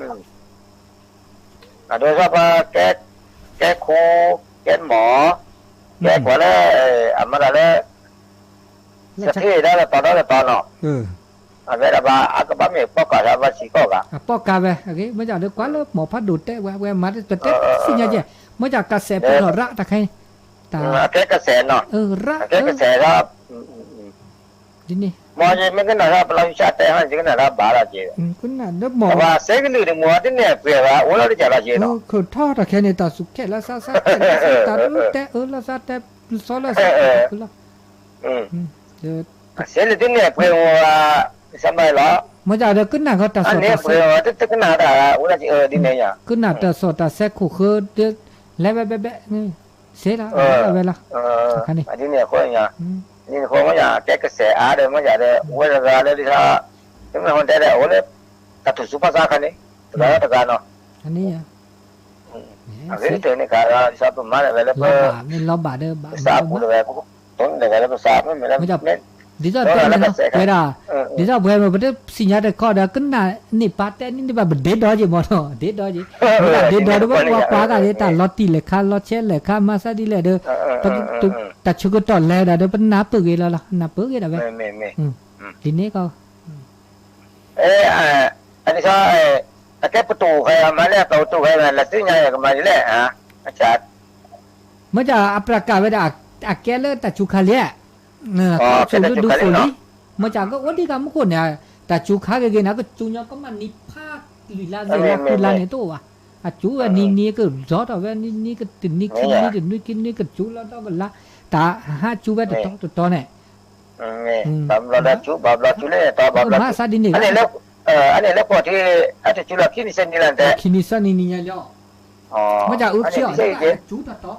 အဒိသၣ်ပှၤ, ကဲခိၣ်, ကဲမီၢ်, ကဲကွၢ်လၢ, အမၤတၢ်လၢ, စဖ့ဒီးလၢတီဒီးလၢတီနီၤ, အဝဲဒၣ်ဘၣ် အကဘၣ်မ့ၢ်ပီၢ်ကးသးဘၣ်စံးကီၢ်ဂၤ, အပီၢ်ကးဝဲ, အဂ့ၢ်မ့ၢ်ဒ်လၢကွၢ်လၢမီၢ်ဖးဒိၣ်တဲဝဲ အဝဲမၤတၢ်ပတဲသ့ၣ်ညါကဲ, မ့ၢ်ဒ်ကစဲးပၢၢ်ထီၣ်ရၣ်တၢ်ခဲအံၤ, တၢ်, ကဲကစဲးနီၤ, ရၣ်, ကဲကစဲးဒီး ဒ်န့ၣ်, မ့ၢ်ယမ့ၢ်ကနၣ်တၢ်ပလီၢ်ဆူၣ်ဆါတဲဟီၣ် ယကနၣ်တၢ်ဘၣ်လီၤက့ၤ, ကနၣ်ဒီးမီၢ်, ပှၤစဲကလုာ်တမူၤအီၤတန့ၢ်အပှဲၤဘၣ် အိၣ်လီၤတကးလီၤက့ၤနီၤ, ခုးထီၣ်တၢ်ခဲန့ၣ် တၢ်စူးခဲလၢာ်သးသးခဲလၢာ်သး တၢ်ဒိတဲအၢလီၤသးတဲ, လီၤသးတဲပူၤသီလီၤသးတဲပူၤလီၤ, စဲကလုာ်တန့ၢ်အပှဲၤအိၣ်, စၢ်မၤလီၤ, မ့ၢ်ဒ်ဒီးကနၣ်ဃီတၢ်စီၣ်တၢ်ဆဲး, ကနၣ်တၢ်, ကနၣ်တၢ်စီၣ်တၢ်ဆဲးခိၣ်ဃၢၤ, လဲၤဝဲဘဲဘဲ, စ့လီၤ, ဝဲလီၤ, ဒ်န့ၣ်အဃိ, ဒ်န့ၣ်အဃိမ့ၢ်ယကဲကစဲးအါဒီး မ့ၢ်ယဒီး, ဝဲတဂၤလၢဒ်သိး, မ့ၢ်ဟိတဲဒီး အိၣ်လၢ, တၢ်ထူၣ်စုဖီၣ်သးခါန့ၣ်, တဂၤဒီးတဂၤနီၤ, အဂ့ၤတၢ်န့ၣ်ခါဒီး ဒ်သိးပမၤန့ၢ်ဝဲလၢပ, ပစးပူၤတဂၤ, တိၢ်န့ၢ်တဂၤလၢပစး, မ့မ့ၢ်လၢ, ဒ်သိးတဲန့ၣ်နီၤ ပဝဲဒၣ်, ဒ်သိးပဝဲမ့ၢ်ပတသ့ၣ်ညါတခီဒီး ကနၣ်န့ၢ်ပာ်တဲန့ၢ်န့ၣ်ဘၣ် ပဒ့ဒီးက့ၤမ့ၢ်နီၤ ဒ့ဒီးက့ၤ, မ့ၢ်ဒၣ်ဒ့ဒီးဒီးပကွၢ်ကွၢ်ဂၤန့ၣ် တၢ်လီၤတံၢ်လဲၤခါ လီၤဆဲးလဲၤခါ မၤသးဒ်လဲၣ်ဒီး, တၢ်ဆၢကတီၢ်လဲၤဒၣ်ဒီး ပနၢ်ပၢၢ်ဂ့ၤလီၤလီၤ နၢ်ပၢၢ်ဂ့ၤဒၣ်ဝဲ, ဒ်န့ၣ်ကီး, အဒ်သိး အကဲပတူၢ်ဖဲမၤလၢအပတူၢ်ဖဲလဲၤသ့ၣ်ညါကမၤဒ်လဲၣ်, မ့ၢ် မ့ၢ်အပြးကးဝဲဒၣ်အကဲလၢတၢ်စူၤခါလံ, ခီဆူလၢဒူဃိၣ်လံ, မ့ၢ်ကကအိၣ်ဒံးကမူခိၣ်န့ၣ်, တၢ်စူၤခါဂ့ၤဂ့ၤန့ၣ် ကစူၤညီကမၣ်နံၤဖးလွံၢ်လါသ့ၣ်လါဃုလါန့ၣ်တအိၣ်ဘၣ်, အစူၤဝဲနံၤနံၤကဒီထီၣ်ဝဲနံၤနံၤကတနံၤခံနံၤတနံၤခံနံၤကစူၤလီၤဒီကလါ, တၢ်ဟးစူၤဝဲတတီၤတတီၤန့ၣ် ဘၣ်ဘျီဒီးစူၤဘၣ်ဘျီစူၤလၢန့ၣ်တီဘၣ်ဘျီစူၤ, အန့ၣ်လၢပှၤထံ အတစူၤလီၤခံနံၤဆံနံၤလၢန့ၣ်တဲ, ခံနံၤဆံနံၤနံၤညါလီၤ, မ့ၢ်ကအုခံအီၤ, စူၤတတီၤ,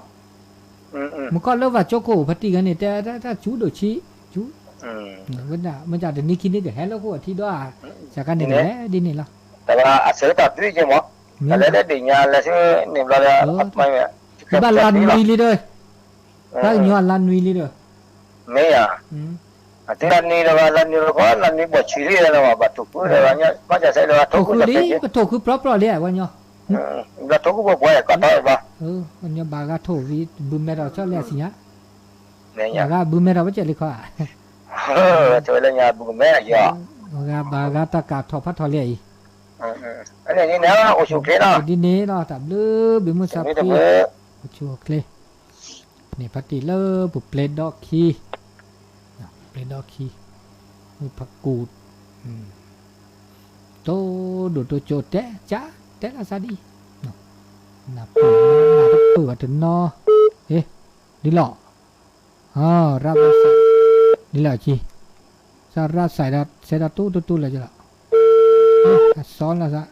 မူခိၣ်လၢပှၤကၠိခိၣ်ပတံၢ်ဂၤန့ၣ် တဲတၢ်စူၤဒိၣ်ဆံး, စူၤ, မ့ၢ်ကတနံၤခံနံၤကဟဲလၢခိၣ်အထံဒီး, စးခါန့ၣ်ကလဲၤဒ်န့ၣ်လီၤ, တၢ်အဆၢကတီၢ်ဒုးက့မး, တၢ်လၢလၢဒ်ညါလၢဆူန့ၣ်ဘျီဒီး, ဘၣ်လါနွံလံဒီး တၢ်ကညီအလါနွံလံဒီး, မ့ၢ်ယၤ, အလါနွံဒီးဘၣ်လါနွံလီၤခီ လါနွံဘီၣ်ဆံးလံဒီး ဘၣ်ထိၣ်ဃုဒီး ဘၣ်ကစဲးဒီးထိၣ်ဃုလီၤ, ပထိၣ်ဃုပြီပြီလံဝဲညီ, ဘၣ်ထိၣ်ဃုဘိဘိကီးထီၣ်ဘၣ်, ပညီဘၣ်ဂၤထိၣ်ဝံၤ ဘုမဲထီၣ်ဆီလၢအစံၣ်ညါ, ဂၤဘုမဲထီၣ်ပကဲလံခီ, လၢညါဘုမဲယီၤ, ဂၤဘၣ်ဂၤတၢ်ကးထီၣ်ဖးထီၣ်လံအံၤ, န့ၣ်အိၣ်ဆူၣ်ချ့လီၤ, ဒ်န့ၣ်လီၤ တၢ်ဘျုးဘ့ၣ်မုၢ်ဆါဖှံ, အိၣ်ဆူၣ်အိၣ်ချ့ န့ၣ်ဖါတံၢ်လၢပပျဲဒီခံ, ပပျဲဒီခံ, မုၢ်ဖးကူၣ်, တိၢ်ဒိၣ်တိၢ်ကၠိတဲကၠါ, တဲလီၤစၢ်ဒ်, နၢ်ပၢၢ်နၢ်တပၢၢ်ဘၣ်တနီၤ, ဒ်လီၤ, ရၣ်ဘၣ်စၢ်, ဒ်လီၤကံ, စၢ်ရၣ်စၢ်ဒီး ဆဲးဒီးတူတူတူလၢာ်ကလီၤ, အစီလီၤစၢ်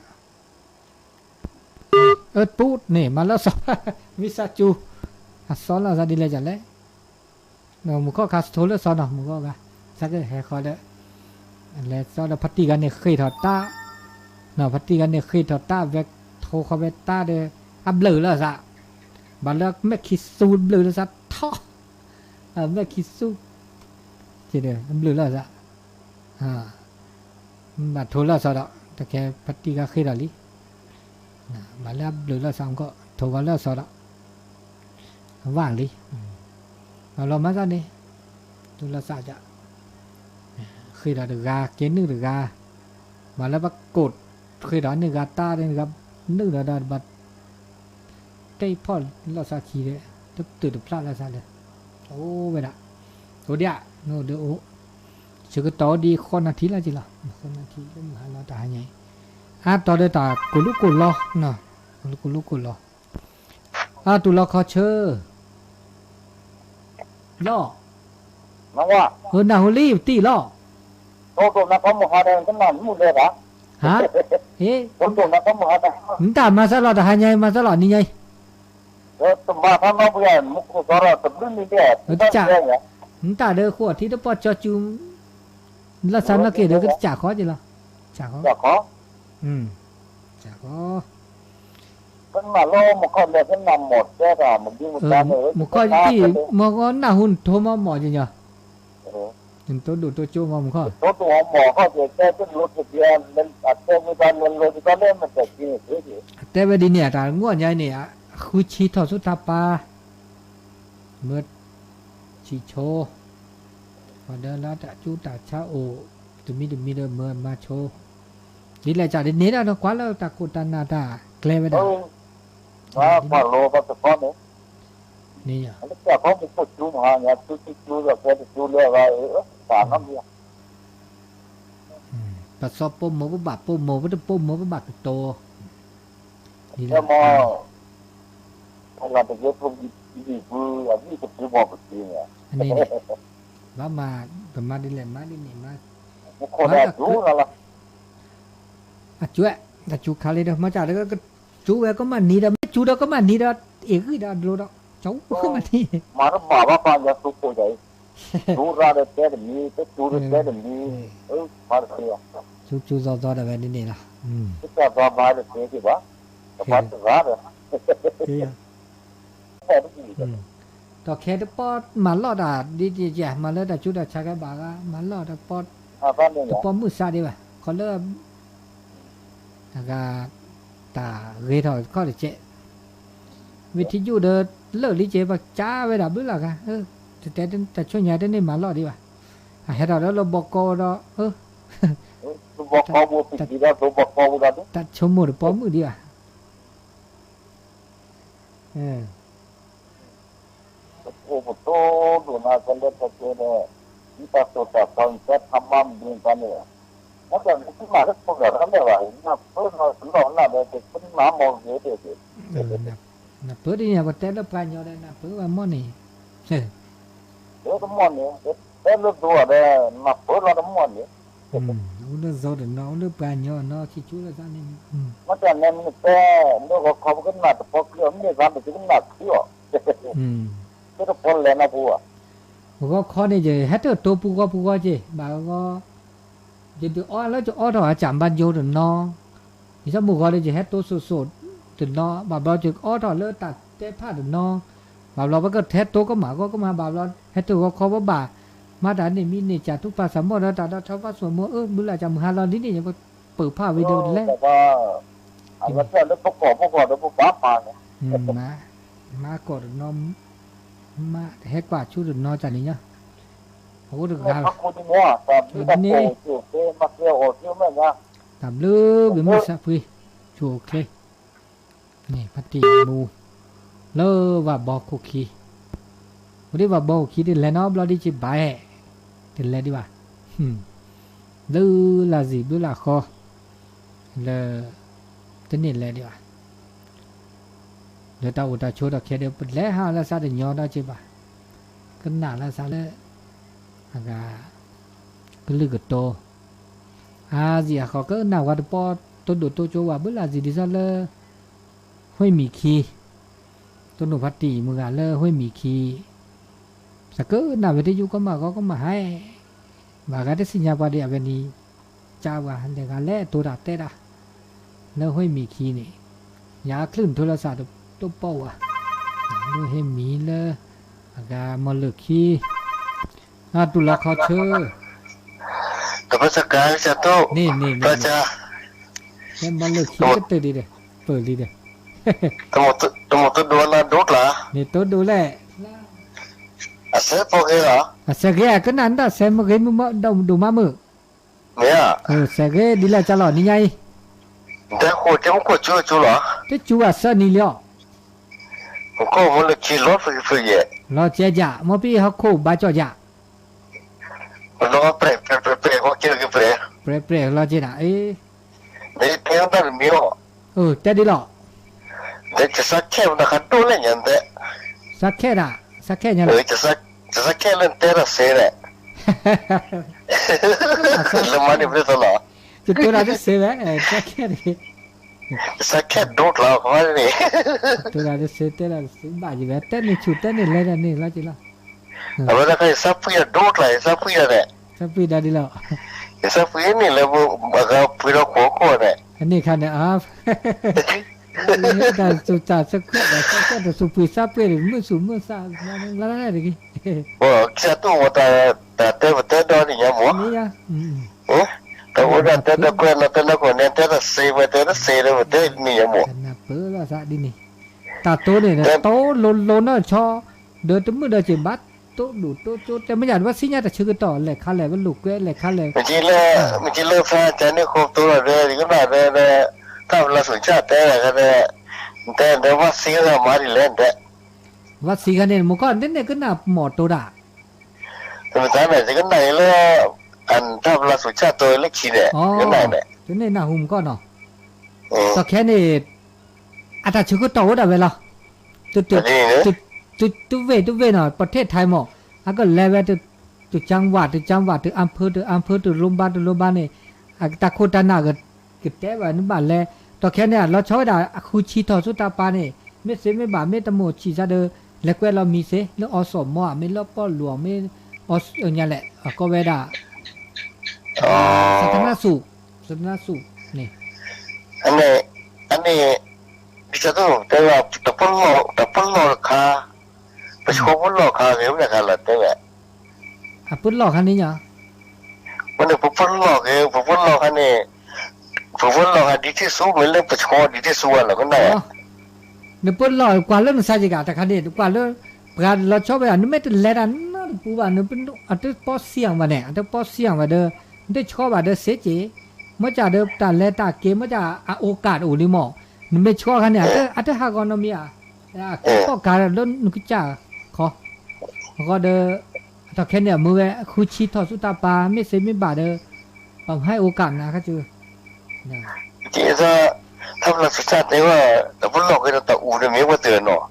အပူၤန့ၣ် မၤလၢစီၤ, မ့ၢ်စၢ်ကၠူ, အစီလီၤစၢ်ဒ်လဲၣ်ကလဲၣ်, မူခိၣ်ခါစထိလၢစီၤနီၤ မူခိၣ်ဂၤ, စၢ်ကဟဲဃီဒီး, လဲၤစီၤဒီးဖါတံၢ်ဂၤန့ၣ်ဃ့ၢ်ထီၣ်တၢ်, ဖါတံၢ်ဂၤန့ၣ်ဃ့ၢ်ထီၣ်တၢ်ဝဲထိဃီဝဲတၢ်ဒီး, အဘျုးလီၤစၢ်, ဘၣ်လၢမဲာ်ခံဆူဘျုးလီၤစၢ်ထီၣ်, မဲာ်ခံဆူ, အဘျုးလီၤစၢ် ဘၣ်ထိလၢစီၤဒီး တကဲဖါတံၢ်ဂၤဃ့ၢ်ဒီးလံ, ဘၣ်လၢအဘျုးလီၤစၢ်အကီၢ် ထိဂီၤလၢစီၤဒီး, အဝၢ်လံ, ဘၣ်လီၤမၤစၢ်န့ၣ်, ထိလၢစီၤက, ဃ့ၢ်ဒီးတဂၤ ကဲနုာ်တဂၤ, ဘၣ်လၢပကိး, ဃ့ၢ်ဒီးနုာ်ဂၤတၢ် နုာ်ဂၤနုာ်ဒီးဒီးဘၣ် တ့ၢ်ဖီၣ်လီၤစၢ်ခံဒီး, တတုာ်တဖျးလီၤစၢ်လၢ, အိၣ်ဝဲဒၣ်, အိၣ်ဒံးဧါ, နအိၣ်ဒီးအိၣ်, ဆၢကတီၢ်အိၣ်ဒံးဃိးနၣ်ထံလၢက့ၤလီၤ, ဃိးနၣ်ထံလၢမုၢ်ဟါလီၤတၢ်ဟါညါအံၤ, အါတီၤဒီးတၢ်ကိၢ်လူကိၢ်လီၤ, ကိၢ်လူကိၢ်လီၤ, အါတူၢ်လီၤခီဆၢ လီၤ, နၢ်ဟူလံပတံၢ်လီၤ, ဟါ, နတၢ်မၤစၢ်လီၤတၢ်ဟါညါအံၤ မၤစၢ်လီၤနံၤညါအံၤ, နတၢ်ဒီးဃိးထံတပီၢ်ကၠီကၠူ, လီၤစၢ်နီၢ်က့ၤဒီးကစၢ်ဃီက့ၤလီၤ, စၢ်ဃီ, စၢ်ဃီ မုၢ်ခီၣ်တံၢ် မ့ၢ်ကနၢ်ဟူနထိမီမီၢ်ကညီ, နတိဒိၣ်တိကၠိမီၢ်မုၢ်ခီၣ်, အတဲဝဲဒ်န့ၣ် တၢ်ဂီၢ်ညါန့ၣ် ဃုဆံထီၣ်ဆူတၢ်ပၢ်, မၢဆံးဆိ, ပှၤဒီးလၢတၢ်ကၠူတၢ်ဆါအိၣ်, တမံၤတမံၤဒီးမၢမၤဆိ, ဒ်လဲၣ်ကၠၢ်ဒ်န့ၣ်ဒီး ကွၢ်လၢတၢ်ခိၣ်တၢ်နၢ်တၢ်ကျဲဝဲဒၣ် န့ၣ်, ပစီၤပိာ်မုၣ်ပဘၣ်ပိာ်မုၣ် ပတပိာ်မုၣ်ပဘၣ်ကတိၤ, ဒ်လဲၣ်, န့ၣ်, ဘၣ်မၤ, ပမၤဒ်လဲၣ်မၤဒ်န့ၣ်မၤ, အကၠူ, တၢ်ကၠူခါလံဒီး မၤကၠၢ်ဒီး ကၠူဝဲကမၣ်နံၤဒီး မ့ၢ်ကၠူဒီးကမၣ်နံၤဒီး အ့ၣ်ဂံၢ်ဒီးအဒိဒီး ကၠီဝဲကမၣ်နံၤ, မၤတဘၣ်ဘၣ်ပှၤညီသူခိၣ်ယၤအံၤ, ကၠူရၣ်ဒီးတဲတမံၤ တကၠူဒီးတဲတမံၤ, ကၠူကၠူစီစီဒီးဝဲဒ်န့ၣ်လီၤ, ကၠူစီစီဘၣ်ဒီးတဲက့ၤဘၣ်, ကဘၣ်တဂၤဒီး ဒီးခဲတပီၢ်မၤလီၢ်တၢ် ဒ်ယမၤလၢတၢ်ကၠူတၢ်ဆါကဲဘၣ်ဂၤ မၤလီၢ်တပီၢ်, တပီၢ်မုၢ်ဆါဒံးဘၣ် ခီလၢ အဂၤ တၢ်ဂ့ၤထီၣ်ခီၣ်တကဲး, ဝံထံယိၣ်ဒီး လၢာ်လံကဲး ပကၠါဝဲဒၣ်ဘျုးလၢ်ဂၤ, တတဲတၢ်ဆိညါတန့ၢ်မၤလီၢ်ဒံးဘၣ်, အဟဲထီၣ်ဒီးလၢဘီကီဒီး အ ဘီကီဘိ ပကံဒၣ်သိဘီကီဘိဒီး တၢ်ဆိကမိၣ်တပီမုၣ်ဒံးဘၣ်. ပကတိၢ်ဒိၣ်နၤကလဲၤတကဲဒီး ဒ်တၢ်သိၣ်တၢ်သီန့ၣ် တၢ်ထါမါမနုၤန့ၣ် မ့ၢ်တၢ်န့ၣ် သုမၤလၢခိၣ်နၢ်ရၢၢ်လၢၤဘၣ် နၢ်ပၢၢ်လီၤတနီၤနၢ်ဒီး တကနၣ်မီၢ်ဂ့ၤဒၣ် နၢ်ပၢၢ်တန့ၣ် ပတဲလၢပှၤကညီဒီး နၢ်ပၢၢ်ဝဲမီၢ်န့ၣ် တမီၢ်န့ၣ် တဲလၢသိဒီး နၢ်ပၢၢ်လီၤတမီၢ်န့ၣ် အိၣ်လၢသိတနီၤ အိၣ်လၢပှၤကညီနီၤ ခံဆိလၢသးန့ၣ် မ့ၢ်တၢ်န့ၣ်မ့ၢ်တဲ လၢဂီၤခီပကနၣ်တပီၢ်ကျၢၢ် မ့ၢ်သးန့ၣ် ပကနၣ်ချံအီၤ တပီၢ်လဲၤနၢ်ပူၤဘၣ် ဂီၤခီန့ၣ် ယဟဲတၢၢ်တိပူၤဂီၤပူၤဂီၤက့ၤ ဘၣ်ဂီၤ ယဒုးအီၣ်လၢယအီၣ်ထီၣ်အကၢ်ဘါယိတနီၤ, ယဆိကမိၣ်ဂီၤဒီး ယဟဲတိစိၤစိၤတနီၤ, ဘၣ်ဘျီယအီၣ်ထီၣ်လၢတၢ်တဲဖးတနီၤ, ဘၣ်ဘျီပကဟဲတိကမၣ်ဂီၢ်ကမၣ် ဘၣ်ဘျီ ဟဲတၢၢ်ဂီၤခီပဘၣ် မၤတၢ်န့ၣ်မံန့ၢ်ကၢ်ထူပာ်စၢ်မီၢ်ဒီး တၢ်ဒီထီဘၣ်ဆိမိၣ် အၢ ဘုလၢ်ကၢ်မုၢ်ဟါလီၤဒ်န့ၣ် ယကပၢၢ်ဖးဝံၤဒီးလဲၣ် လၢပကီၢ်ပကီၢ်ဒီးပဘၣ်ပာ်န့ၣ် မၤကီၢ်တနီၤ မၤတဟဲကွၢ်ဆူတနီၤတၢ်န့ၣ်ညါ, အအိၣ်တဂၤလီၤ, တၢ်ဘျုး ပမ့ၢ်စးဖှံ ဆိၣ်အိၣ်ချ့ န့ၣ် ဖါတံၢ်မူ လၢဝၤဘီခိၣ်ခံ, ဝဲဒၣ်ဝၤဘီခိၣ်ခံတလဲၤနီတဘျီဒ်က့ၤဘၣ်, တလဲၤဒံးဘၣ်, ဘျုးလၢ်စံာ်ဘျုးလၢ်ဃီ, လၢ တန့ၢ်လဲၤဒံးဘၣ် လၢတၢ်အိၣ်တၢ်ဆိးဒီးခဲဒီး ပလဲၤဟးလၢသးတညီဒီးက့ၤဘၣ်, ကနၣ်လၢသးလၢ အဂၤ ကလုၢ်ကတိၤ, အါစံးအဃီကနၣ်ဝဲတပီၢ် တိဒိၣ်တိကၠိဝဲဘၣ်လၢစံးဒ်သိးလၢ ဟွ့ၣ်မံၤခံ, တိၢ်နိၣ်ဖါတံၢ်မုၢ်ဂၤလၢဟွ့ၣ်မံၤခံ, သးကနၣ်ဝဲတယုၢ်ကီမးဂီၢ်ကမးဟဲ, ဘၣ်ဂၤတသ့ၣ်ညါပှၤဒံးအဝဲန့ၣ်, ကၢ်ဝဲလဲၤဂၤလဲၤတိၤတၢ်တဲတၢ် လၢဟွ့ၣ်မံၤခံန့ၣ်, ယချုးနထိလၢသးတပိာ်ဝဲ, လၢဟွ့ၣ်မံၤလၢ အဂၤမီၢ်လၢၢ်ခံ, တူၢ်လီၤခီဆၢ, တပစကၤတၢ်တိၢ်, န့ၣ်န့ၣ်န့ၣ်, မီၢ်လၢၢ်ခံကတၢၢ်ဒံးဒီး, ပၢၢ်လံဒီး, တမ့ၢ်တဒိးနၤဒိကျါ, န့ၣ်တိဒိးလဲၣ်, အစဲးဖိဂ့ၤလီၤ, အစဲးဂ့ၤ အကနၣ်ဒၣ်စဲးမ့ၢ်ဂ့ၤမုၢ်မီၢ်ဒိၣ်မးမုၢ် မ့ၢ်ဧါ, စဲးဂ့ၤဒ်လဲၣ်ကၢ်လီၤ နံၤညါအံၤ, တဲဃိတမ့ၢ်ခိၣ်ကၠိကၠိလီၤ, တကၠူဘၣ်သၢနံၤလံအီၤ, မ့ၢ်ခိၣ်မီၢ်လၢၢ်ခံလီၤဖုဖုယဲၢ်, လီၤကဲကၢ် မ့ၢ်ပဟီၣ်ခိၣ်ဘါကၠီၣ်ကၢ် လီၤပြဲးပြဲးပြဲးပြဲး ဟီၣ်ကၠိက့ၤပြဲး, ပြဲးပြဲးလီၤကဲနၤ, အ့ တဲတၢ်တမံၤအီၤ, တဲဒ်လီၤ, တဲကစၢ်ခဲမတၤခါဒိၣ်လဲၣ်ညါတဲ, စၢ်ခဲဒၣ်, စၢ်ခဲညါလီၤ, ကစၢ်ခဲလၢနတဲတၢ်စ့န့ၣ် လၢမၤန့ၣ်ပသလီၤ, ကတိၤတၢ်တစ့ဝဲ, ကစၢ်ခဲတဂ့ၤ, ကစၢ်ခဲဒိကျါခီန့ၣ်, ကတိၤတၢ်တစ့တဲတၢ်တစ့ဘၣ်ယံၤဝဲ တဲန့ၣ်ဆူၣ်တဲန့ၣ်လဲၤဒၣ်န့ၣ်လီၤက့ၤလီၤ, အဝဲဒၣ်ခါယသးဖှံဒီးဒိကျါ ယသးဖှံဒီးန့ၣ်, သးဖှံဒၣ်ဒ်လီၤ, ယသးဖှံန့ၣ်လၢပှၤဂၤဖှံဒီးခိၣ်ခိၣ်န့ၣ်, အန့ၣ်ခါန့ၣ် တၢ်စူၢ်တၢ်စဲးခွဲးဒီး ကဲကဲတၢ်စူၢ်ဖှံသးဖှံန့ၣ် မုၢ်ဆူၣ်မုၢ်ဆါ လၢလၢတဂ့ၤ, ကစၢ်တူၢ်ဝဲတၢ်တဲပတဲဒီနံၤညါမ့ၢ်, တအိၣ်ဒၣ်တဲတၢ်ကွဲးနီၢ်တဲနီၢ်ခိၣ်န့ၣ် တဲတၢ်စ့ဝဲ တဲတၢ်စ့လၢပတဲနံၤညါမ့ၢ်, နၢ်ပၢၢ်လီၤသးဒ်န့ၣ်, တၢ်တိၢ်န့ၣ် တိၢ်လိၤလိၤနီၢ်ဆီ, ဒီးတမုၣ်ဒီးက့ၤဘၣ်တိၢ်ဒိၣ်တိၢ်ကၠိ တဲမ့ၢ်ယၤတဘၣ်သ့ၣ်ညါတၢ်ဆၢကတီၢ် လဲၤခါလဲၣ် ပလိာ်ကွဲလဲၤခါလဲၣ်, မ့ၢ်ကလၢဖဲကန့ၣ်ဃိတိၢ်လီၤဒီး ယကနၣ်ဒီး တၢ်ပလၢစူၤဆၣ်တဲဒီး တဲဒီးဘၣ်သံဂၤမၤဒ်လဲၣ်တဲ, ဘၣ်သံခါန့ၣ် မ့ၢ်ကီၢ်န့ၣ်န့ၣ်ကနၣ်မီၢ်တိၢ်ဒၣ် မ့ၢ်တၢ်န့ၣ် ယကနၣ်အံၤလၢ အတၢ်ပလၢစူၤဆၣ်တိၢ်လၢခံန့ၣ် ယကနၣ်န့ၣ်, တန့ၢ်နၢ်ဟူမ့ၢ်ကီၢ်နီၤ, ဒီးခဲန့ၣ် အတၢ်ဆၢကတီၢ်အိၣ်ဒၣ်ဝဲလီၤ, တဝ့ၢ်တဝ့ၢ်နီၤ ပထ့ၣ်ထါမး အကလဲၤဝဲ တကၠၢဝး တကၠၢဝး တအၣ်ဖၢ တအၣ်ဖၢ တလိဘါ တလိဘါန့ၣ် အတၢ်ခိၣ်တၢ်နၢ်ကတဲဘၣ်နဘၣ်လဲၤ, ဒီးခဲန့ၣ် အလီၤဆီဝဲဒၣ် အဃုဆံထီၣ်ဆူတၢ်ပာ်န့ၣ် မ့ၢ်သ့မ့ၢ်ဘၣ် မ့ၢ်တမိၢ်ဆံးစၢ်ဒီး လဲၤကွဲးလီၤမံၤသ့ လၢအီစီၣ်မီၢ် မ့ၢ်လၢပီၣ်လူၢ် မ့ၢ်အီညါလဲၣ် အကိးဝဲဒၣ် စးထနၢ်စူၣ်, စးထနၢ်စူၣ်န့ၣ်, အန့ၣ်, အန့ၣ်, ဒ်သိးတဲဝဲ တပလီၢ်တခါ, ပဆိပလီၢ်ခါဂ့ၤ မ့ၢ်တခါလီၤတဲဝဲ, အပလီၢ်ခါန့ၣ်ညါ, ဝဲန့ၣ် ပပလီၢ်ဂ့ၤ ပပလီၢ်ခါန့ၣ်, ပပလီၢ်ခါဒ်ထံၣ်ဆူ မ့ၢ်လၢပဆိဒ်ထံၣ်ဆူဝဲလီၤကနၣ်, နပလီၢ်ကွၢ်လၢနစၢ်က့ၤဂၤတခါန့ၣ် ကွၢ်လၢ ပှၤလီၤဆီဝဲဒၣ် နမ့ၢ်တလဲၤတၢ်နီတပူၤဘၣ် အတပီစံၣ်ဘၣ်န့ၣ် အတပီစံၣ်ဘၣ်ဒီး နတဆိဘၣ်ဒီးစ့က့ၤ, မ့ၢ်ကဒီးတၢ်လဲၤတၢ်က့ၤ မ့ၢ်ကအအိၣ်ကၢ်တအိၣ်လံမး, နမ့ၢ်ဆှီခါန့ၣ် အတဟးဂီၤနီတမံၤဧါ, အကဲပီၣ်ကၤလၢနကစၢ်ခီ, အဃိဒီး အတၢ်ခဲန့ၣ် အမ့ၢ်ဝဲဃုဆံထီၣ်ဆူတၢ်ပာ် မ့ၢ်သ့မ့ၢ်ဘၣ်ဒီး ပှၤမၤဟဲအိၣ်ကၢ်နၤခါဆူ ကဲ, ထီၣ်ဖျါဖုစၢ်တဲဝဲ, တပူၤလီၢ်က့ၤဒီးတၢ်အူဒီးမ့ၢ်ဝဲတၢ်နီၤ,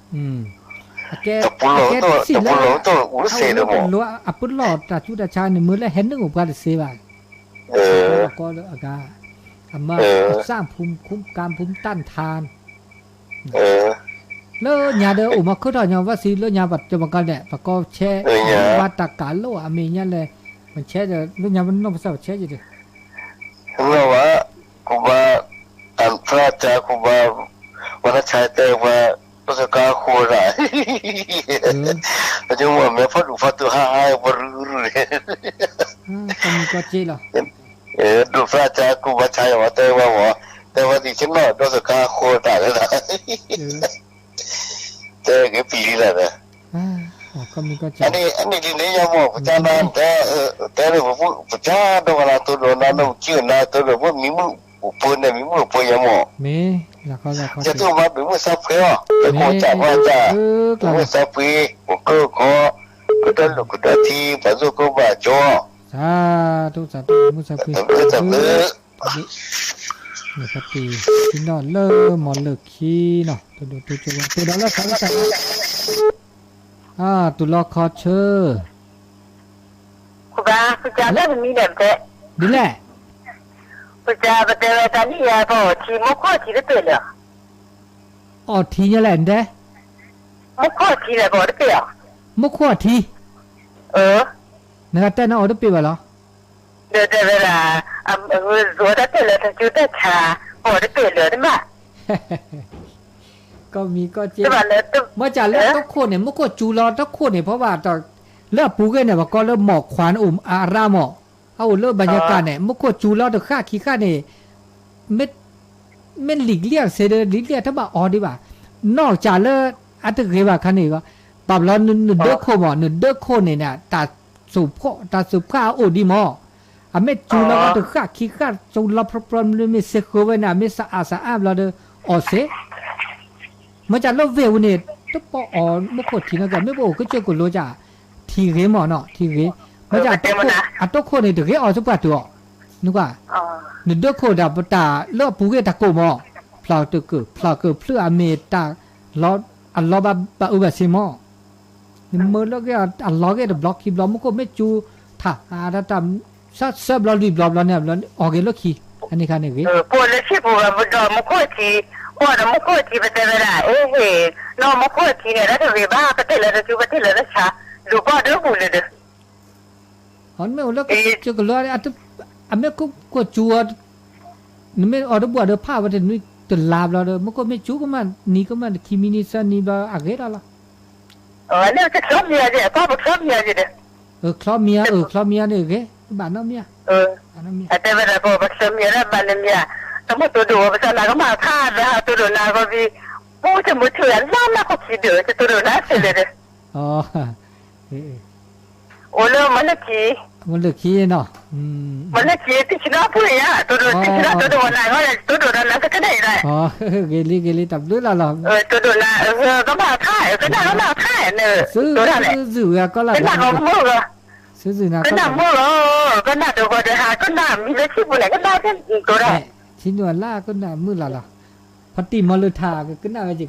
အကဲ, တပူၤလီၢ်က့ၤဒီးတၢ်အူဒီးစ့ဒီးမး, အပူၤလီၢ်တၢ်ဆူးတၢ်ဆါန့ၣ် မ့ၢ်လၢဟဲနုာ်အိၣ်ပှၤတသ့ဘၣ်, ကီလၢအဂၤ, အမၤ အစၢ်ဖုံ ဖုံကၣ်ဖုံတၢ်ထါ လၢညါဒီးအိၣ်မၤခၢၣ်ထီၣ်ညီ ဝဲသံလၢညါပှၤတမကီၢ်ဒဲး ပှၤကီၢ်ဆဲး ဝဲတၢ်ကးလိာ်အမ့ၢ်ညါလဲၣ်, ပဆဲးဒီး လၢညါပနီၢ်ပသၣ်ပဆဲးယံၤဒီး ဝဲ, ကူဘါ, အၣ်ဖျါကၢ်ကူဘါ, ဝဲနဆါတဲဝဲ, ပစကါဃိဒၣ်, ပကမ့ၢ်ဖးဒိၣ်ဖးထီဟါဟါ ပရူၤရူၤန့ၣ် ကီၢ်မံၤကီၢ်စ့လီၤ, ဒိၣ်ဖျါကၢ်ကူဘါဆါယဝဲတဲဝဲမး, တဲဝဲဒ်ဆ့ၣ်နီၤ ပစကါဃိဒၣ်လၢ တဲက့ၤပျံၤလီၤဒီး, အန့ၣ်ဒ်န့ၣ်ယမ့ၢ် ပကနၢ်တဲ, တဲဒီးပကါဒီးဝဲလၢတိၢ်ဒိၣ်နၤ နကံၢ်နၤတိၢ်ဒိၣ် ပမံၤမုၣ်အိၣ်ပှဲၤန့ၣ် မံၤမုၣ်အိၣ်ပှဲၤယမ့ၢ်, ယသူၣ်မၤပှဲၤမုၢ်သးပှဲၤအီၤ ပကိးစၢ်ပှၤစၢ်, မုၢ်သးပှဲၤ ပကၢၢ်ခီ, ပတၢ်လိာ်ကဒီးထံ ပှၤစိကမၣ်ကၠီ, သး, တၢ်မုၢ်သးပှဲၤ, တၢ်မုၢ်သးပှဲၤ န့ၣ်ဖါတံၢ် သံနီၣ်လၢမီၤလၢခံနီၤ တဒိၣ်တိကၠိဝဲ တိၢ်ဒီးလၢသးလၢသး, တူၢ်လီၤခီဆၢ, ဃုဘါ ဃုကၢ်လၢနမံၤန့ၣ်တဲ, ဒ်လဲၣ်, ဃုကၢ်ပတဲဝဲတၢ်နံၣ်ယၤပအီၣ်ထံ မူခိၣ်ထံတပ့ၢ်လၢၤ, အီၣ်ထံညါလဲၣ်တဲ, မူခိၣ်ထံလဲၣ်ပအီၣ်တပ့ၢ်အီၤ, မူခိၣ်ထံ, နဂၤတဲနအီၣ်တပ့ၢ်ဘၣ်လီၤ ဒီးတဲဝဲဒၣ်, ဂုာ်တၢ်တဲလၢတၢ်ကၠူတၢ်ဆါ, ပအီၣ်တပ့ၢ်လၢၤတဘၣ်, ကီၢ်မံၤကီၢ်စ့, မ့ၢ်ကၢ်လၢတခိၣ်န့ၣ် မူခိၣ်စူၤလီၤတခိၣ်န့ၣ် ဖီဘၣ်တၢ်, လၢအပူၤဂ့ၢ်န့ၣ် ပကိးလၢမီၢ်ခွါန့ၣ်အိၣ်အရၢမး, အအိၣ်လၢဘၣ်ညါကၢ်န့ၣ် မူခိၣ်စူၤလီၤတဃၣ်ခံဃၣ်န့ၣ်, မ့ၢ်လံာ်ကလံၣ်အစ့ဒီး လံာ်ကလံၣ်အတဘၣ်အီၤဒံးဘၣ်, နီၢ်ကၢ်လၢ အတဂ့ၤဘၣ်ခါန့ၣ်, ဘၣ်ဘျီနဒၢခိၣ်မး နဒၢခိၣ်န့ၣ် တၢ်, တၢ်စူးဖှီၣ်အအိၣ်ဒံးမး, အမ့ၢ်စူၤလီၤတဃၣ်ခံဃၣ် စူၤလီၤပြီပြီ မ့မ့ၢ်စ့ဃၢဝဲန့ၣ် မ့ၢ်စအးစအါဘျီဒီး အီၣ်စ့ မ့ၢ်ကၢ်လၢဝ့ၢ်ဝဲန့ၣ် တပအီၣ်မူခိၣ်ထံနီၢ်ကၢ် မ့ၢ်ပအိၣ်ကစၢၢ်ကလိကၢ်, ထံဂ့ၤမးနီၤ ထံဂ့ၤ, မ့ၢ်ကၢ် အတိခိၣ်န့ၣ် တဂ့ၤအီၣ်စ့ပှၤတုၤအီၤ, နကွၢ်, နဒၢခိၣ်ဒီးပတၢ်လၢအပူၤဂ့ၢ်တၢ်ကိၢ်မး, ဖျါကတၢၢ်ကၢၢ် ဖျါကတၢၢ်ဖျၢၣ်အမ့ၢ်တၢ်, အလီၤဘၣ်အုးဘၣ်စ့မး နမၢလၢဂ့ၢ်အလီၤဂ့ၢ်တဘျီခံဘျီ မူခိၣ်မ့ၢ်စူၤထး တၢ်, သၢဘျီလွံၢ်ဘျီဘျီန့ၣ် အီၣ်ဂ့ၤလၢခံ, အန့ၣ်ခါန့ၣ်ဂ့ၤ, ပအိၣ်လၢထံပူၤဒီးမူခိၣ်ထံ, ပအိၣ်ဒီးမူခိၣ်ထံ ပတဲဝဲဒၣ် အ့ၣ်, နီၢ်မူခိၣ်ထံန့ၣ် တၢ်တဂ့ၤဘၣ် ပတ့ၢ်လၢတၢ်စူၤ ပတ့ၢ်လၢတၢ်ဆါ, ဒုးဘီၣ်ဒၢပူၤလၢဒီး နမ့ၢ်အိၣ်လၢကစၢၢ်ကလိ အမ့ၢ်ခိၣ်စူၤအီၤ, နမ့ၢ်အီၤတဘူၣ်အီၤဒီးဖးဝဲတနွံတလါဘျီဒီး မူခိၣ်မ့ၢ်စူၤကမၣ်နံၤကမၣ်ခံမံၤနံၤသၢနံၤဘျီအဂ့ၤဒီးလီၤ, ချီမံၤအီၤ, ချီမံၤအီၤန့ၣ်ဂ့ၤ, ဘၣ်နီတမံၤဧါ, အတဲဝဲဒၣ်ပှၤပချီမံၤအီၤဒၣ်ဘၣ်နီတမံၤဧါ, တမ့ၢ်တိၢ်ဒိၣ်ဝဲပသးနၤကမၣ်ဖးဒီးဟးတိၢ်ဒိၣ်နၤဂီၢ်ဘံ, ပူၤတမုာ်ထံၣ်ဝဲလၢနီၢ်ခိၣ်ခံဒုး တတိၢ်ဒိၣ်နၤသ့လဲၣ်ဒီး အိၣ်လၢမလၢခံ, မလၢခံနီၤ, မလၢခံ တဆံနီၤပူၤယါ တိၢ်ဒိၣ်တဆံနီၤ တိၢ်ဒိၣ်ဝဲနၤဂီၢ် တိၢ်ဒိၣ်ဒီးနၤတကဒဲၣ်အံၤလီၤ, ဂ့ၤလံ ဂ့ၤလံ တၢ်ဘျုးလီၤလီၤ, တိၢ်ဒိၣ်နၤ ကဘၣ်ဖး ကနၣ်ကဘၣ်ဖးန့ၣ်, စု, စု, စု, ဝဲကီလၢ ကနၣ်မုာ်လီၤ, စု, စု, နၤ ကနၣ်မုာ်လီၤ, ကနၣ်ဒိၣ်ဂီၤဒီးဟး ကနၣ်မံၤလၢဆံပူၤန့ၣ် ကနၣ်သ့တိၢ်ဒၣ်, ထံနုာ်အလၢကနၣ်မုာ်လီၤလီၤ, ဖါတံၢ်မီၤလၢထါ ကနၣ်ဝဲက့ၤ